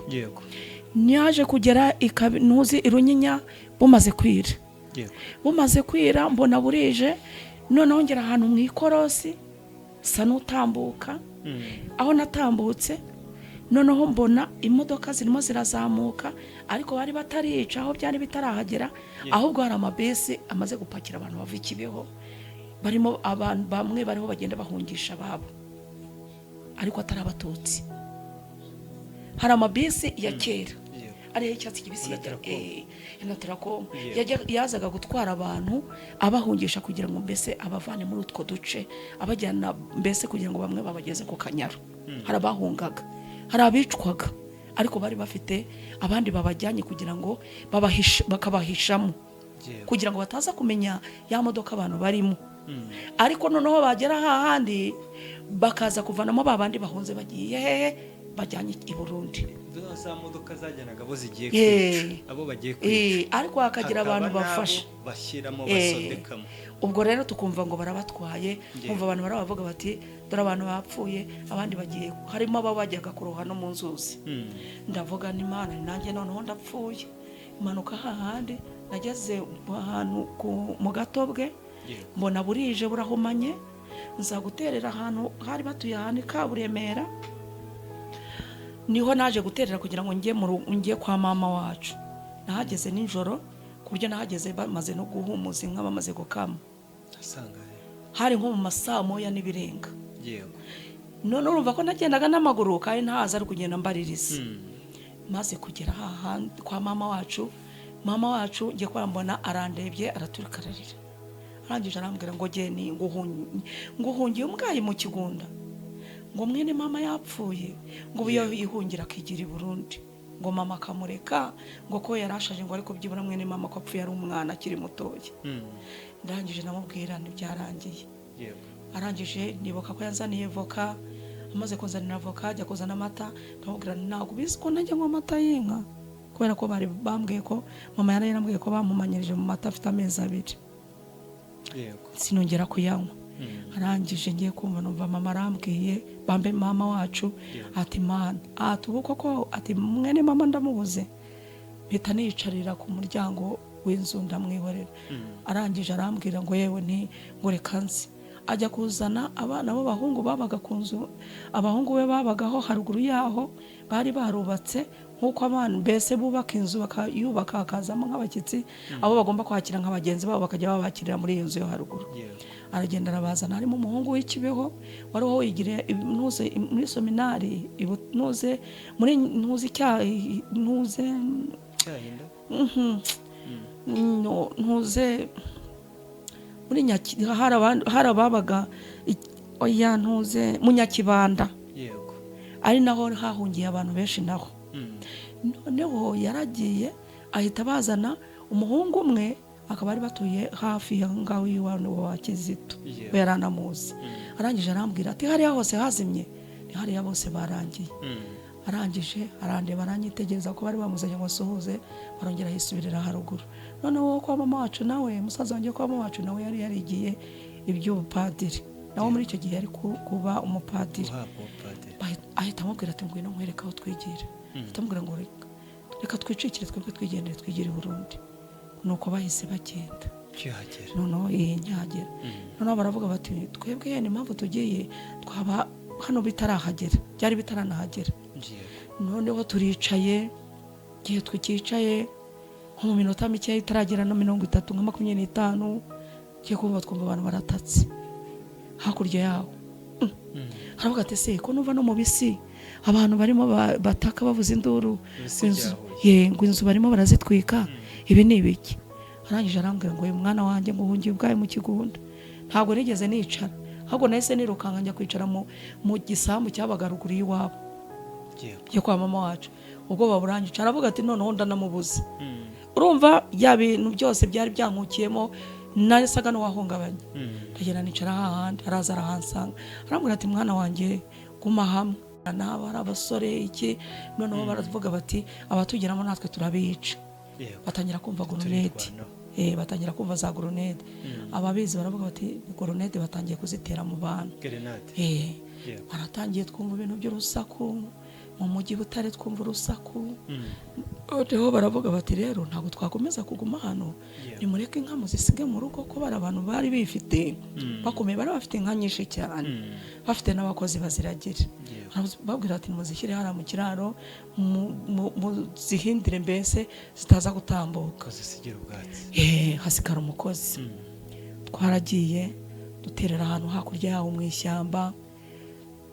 Naje kugera ntuzi i Runyinya bumaze kwira. Bumaze kwira mbona burije, noneho ngera ahantu mu ikorosi sa n'utambuka. Aho natambutse Noneho mbona imodoka zirimo zirazamuka, ariko bari batarica aho byari bitarahagera, ahubwo hari amabisi amaze gupakira abantu bava i Kibeho, barimo abantu bamwe bariho bagenda bahungisha ababo, ariko atari Abatutsi. Hari amabisi ya kera ariyo y'icyatsi kibisi, Onatracom, yazaga gutwara abantu abahungisha kugira ngo mbese abavane muri utwo duce, abajyana mbese kugira ngo bamwe babageze ku Kanyaru. Hari abahungaga, hari abicwaga, ariko bari bafite abandi babajyanye kugira ngo bakabahishamo kugira ngo bataza kumenya ya modoka abantu barimo. Ariko noneho bagera hahandi bakaza kuvanamo ba bandi bahunze bagiye hehe, bajyanye i Burundi. Za modoka zajyanaga abo zigiye kwica, abo bagiye kwica, ariko hakagira abantu bafasha bashyiramo, basodekamo. Ubwo rero tukumva ngo barabatwaye, kumva abantu barabavuga bati dore abantu bapfuye, abandi bagiye, harimo abo bajyaga kuroha no mu nzuzi. Ndavuga n'Imana nanjye noneho ndapfuye. Impanuka hahandi nageze ahantu mu Gatobwe, mbona burije burahumanye, nza guterera ahantu hari batuye, ahantu i Kaburemera niho naje guterera kugira ngo njye kwa mama wacu. Nahageze nijoro, ku buryo nahageze bamaze no guhumuza inka, bamaze gukama. Hari nko mu masaa moya n'ibirenga. None urumva ko nagendaga n'amaguru kandi ntaza ari kugenda mbaririza. Maze kugera hahandi kwa mama wacu, mama wacu ngiye kuba mbona arandebye, araturika ararira. Arangije arambwira ngo geni nguhungiye umbwayi mu kigunda, ngo mwene mama yapfuye, ngo ubu iyo yihungira akigira i Burundi, ngo mama akamureka, ngo ko yarashaje, ngo ariko byibura mwene mama ko apfuye ari umwana akiri mutoya. Ndangije namubwira ntibyarangiye. Arangije nibuka ko yanzaniye voka, amaze kunzanira voka ajya kuzana amata, ndamubwira ntabwo ubizi ko najya nywa amata y'inka, kubera ko bari bambwiye ko mama yari yarambwiye ko bamumanyirije mu mata afite amezi 2. Sinongera kuyanywa. Arangije ngiye kumva numva mama arambwiye, bambe mama wacu, ati mana, ati ubu koko, ati mwene mama ndamubuze. Mpita niyicarira ku muryango w'inzu ndamwihorera. Arangije arambwira ngo yewe nti ngo reka nzi. Ajya kuzana abana b'abahungu babaga ku nzu, abahungu be babagaho haruguru yaho, bari barubatse nk'uko abantu mbese bubaka inzu bakayubaka hakazamo nk'abashyitsi, abo bagomba kwakira nka bagenzi babo bakajya babakirira muri iyo nzu yo haruguru. Aragenda arabazana, harimo umuhungu w'ikibeho wari wigiriye ntuze muri seminari, ntuze muri ntuze icyayi ntuze ntuze muri hari ababaga oya ntuze mu Nyakibanda, ari naho hahungiye abantu benshi naho. Noneho yaragiye ahita bazana umuhungu umwe, akaba ari batuye hafi ya ngaho iwabo wa Kizito, we yaranamuzi. Arangije arambwira ati hariya hose hazimye, ni hariya bose barangiye. Arangije arandeba aranyitegereza ko bari bamuzanye ngo asuhuze, barongera yisubirira haruguru. Noneho kwa mama wacu nawe, musaza wanjye kwa mama wacu nawe yari yarigiye iby'ubupadiri, nawe muri icyo gihe yari kuba umupadiri. Ahita amubwira ati ngwino nkwereke aho twigira. Ahita amubwira ngo reka twicikire twebwe twigendere twigire i Burundi. Nuko bahise bagenda. Noneho nkihagera noneho baravuga bati twebwe yenda impamvu tugiye twaba hano bitarahagera, byari bitaranahagera. Noneho turicaye, igihe tukicaye nko mu minota mike itaragera na 30 nka 25, ngiye kumva twumva abantu baratatse hakurya yaho. Haravuga ati se ko numva no mu bisi abantu barimo bataka bavuza induru, ngo inzu barimo barazitwika, ibi ni ibiki? Arangije arambwira ngo uyu mwana wanjye ngo uhungiye ubwayo mu kigunda. Ntabwo nigeze nicara, ahubwo nahise nirukanka njya kwicara mu gisambu cyabaga ruguru y'iwabo yo kwa mama wacu. Ubwo baburangica aravuga ati noneho ndanamubuze. Urumva ya bintu byose byari byankukiyemo, nasaga n'uwahungabanye. Ndagenda nicara hahandi, araza arahansanga, arambwira ati mwana wanjye guma hamwe, n'aba ari abasore iki. Noneho baravuga bati abatugeramo natwe turabica. Batangira kumva gurunete, batangira kumva za gurunete. Ababizi baravuga bati gurunete batangiye kuzitera mu bantu. Baratangiye twumva ibintu by'urusaku, Mu mujyi Butare twumva urusaku. Noneho baravuga bati rero ntabwo twakomeza kuguma hano, nimureke inka muzisige mu rugo, ko bari abantu bari bifite bakomeye, bari bafite inka nyinshi cyane, bafite n'abakozi baziragira. Babwira bati muzishyire hariya mu kiraro, muzihindire mbese zitaza gutambuka. Zisigira ubwatsi. Hasigara umukozi. Twaragiye duterera ahantu hakurya yaho mu ishyamba,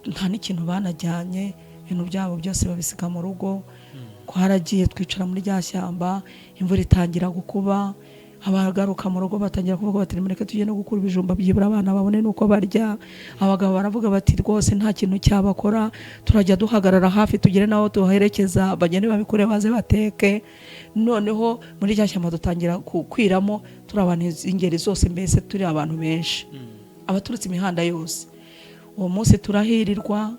nta n'ikintu banajyanye, ibintu byabo byose babisiga mu rugo. Twaragiye twicara muri rya shyamba, imvura itangira gukuba. Abagaruka mu rugo batangira kuvuga bati mureke tujye no gukura ibijumba, byibura abana babone n'uko barya. Abagabo baravuga bati rwose nta kintu cyabakora, turajya duhagarara hafi tugere n'aho tuherekeza, bagende babikure baze bateke. Noneho muri rya shyamba dutangira gukwiramo, turi abantu ingeri zose, mbese turi abantu benshi, abaturutse imihanda yose. Uwo munsi turahirirwa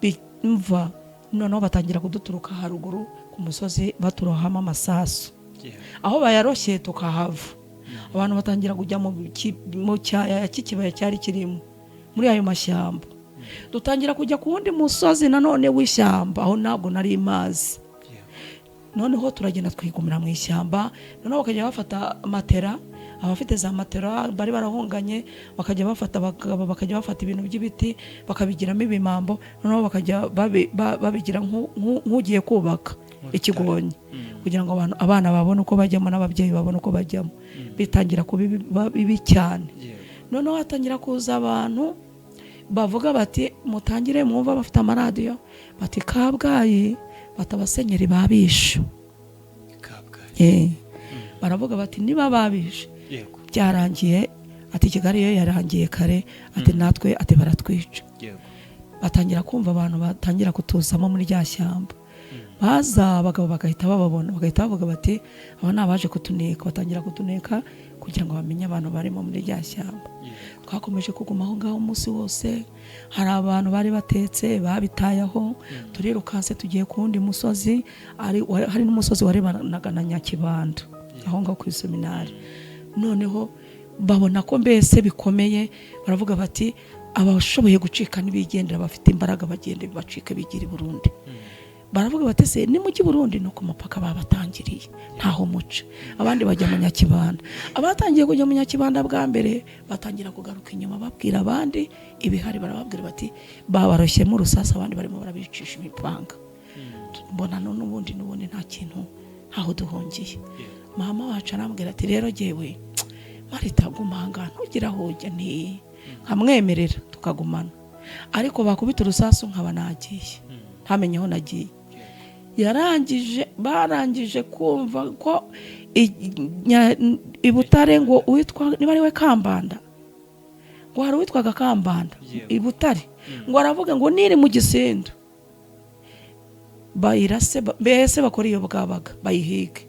bimva. Noneho batangira kuduturuka haruguru ku musozi, baturohamo amasasu. Aho bayaroshye tukahava, abantu batangira kujya mu cyaya cy'ikibaya cyari kirimo muri ayo mashyamba. Dutangira kujya ku wundi musozi nanone w'ishyamba, aho ntabwo nari mazi. Noneho turagenda twigumira mu ishyamba. Noneho bakajya bafata matera, abafite za matera bari barahunganye, bakajya bafata abagabo bakajya bafata ibintu by'ibiti bakabigiramo ibimambo. Noneho bakajya babigira nk'ugiye kubaka ikigonyi, kugira ngo abana babone uko bajyamo n'ababyeyi babone uko bajyamo. Bitangira kuba bibi cyane. Noneho hatangira kuza abantu bavuga bati mutangire mwumva, bafite amaradiyo, bati Kabgayi bati abasenyeri babishe. Kabgayi. Baravuga bati niba babishe byarangiye, ati Kigali yo yarangiye kare, ati natwe ati baratwica. Batangira kumva abantu batangira kutuzamo muri rya shyamba, baza abagabo bagahita bababona, bagahita bavuga bati aba ni abaje kutuneka. Batangira kutuneka kugira ngo bamenye abantu barimo muri rya shyamba. Twakomeje kuguma aho ngaho umunsi wose. Hari abantu bari batetse babitayeho, turirukanse tugiye ku wundi musozi, hari n'umusozi warebanaga na Nyakibanda aho ngaho ku iseminari. Noneho babona ko mbese bikomeye, baravuga bati abashoboye gucika ntibigendera, bafite imbaraga bagende bacike bigira i Burundi. Baravuga bati se nimujye i Burundi no ku mupaka babatangiriye ntaho muca. Abandi bajya mu Nyakibanda. Abatangiye kujya mu Nyakibanda bwa mbere batangira kugaruka inyuma babwira abandi ibihari, barababwira bati babaroshyemo urusasa, abandi barimo barabicisha imipanga. Mbona n'ubundi nta kintu, ntaho duhungiye. Mama wacu arambwira ati rero jyewe Marita guma aha ntugira aho ujya, nkamwemerera tukagumana, ariko bakubita urusasu nkaba nagiye ntamenye aho nagiye. Barangije kumva ko i Butare ngo uwitwa niba ari we Kambanda, ngo hari uwitwaga Kambanda i Butare, ngo aravuga ngo niri mu Gisindu bayirase, mbese bakora iyo bwabaga bayihige.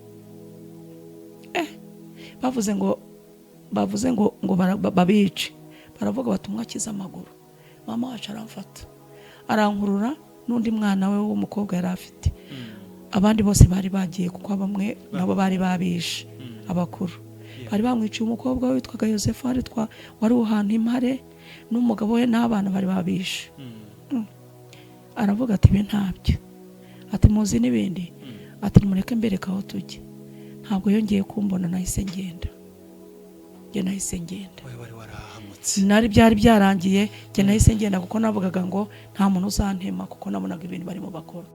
Bavuze ngo babice, baravuga bati umwe akize amaguru. Mama wacu aramfata arankurura n'undi mwana we w'umukobwa yari afite, abandi bose bari bagiye kuko bamwe nabo bari babishe abakuru. Bari bamwiciye umukobwa we witwaga Yosefu wari ahantu impare, n'umugabo we n'abana bari babishe. Aravuga ati ibi ntabyo, ati muzi n'ibindi, ati nimureke mbereka aho tujya. Ntabwo yongeye kumbona, nahise ngenda. Nari byari byarangiye, njye nahise ngenda kuko navugaga ngo nta muntu uzantema, kuko nabonaga ibintu barimo bakora.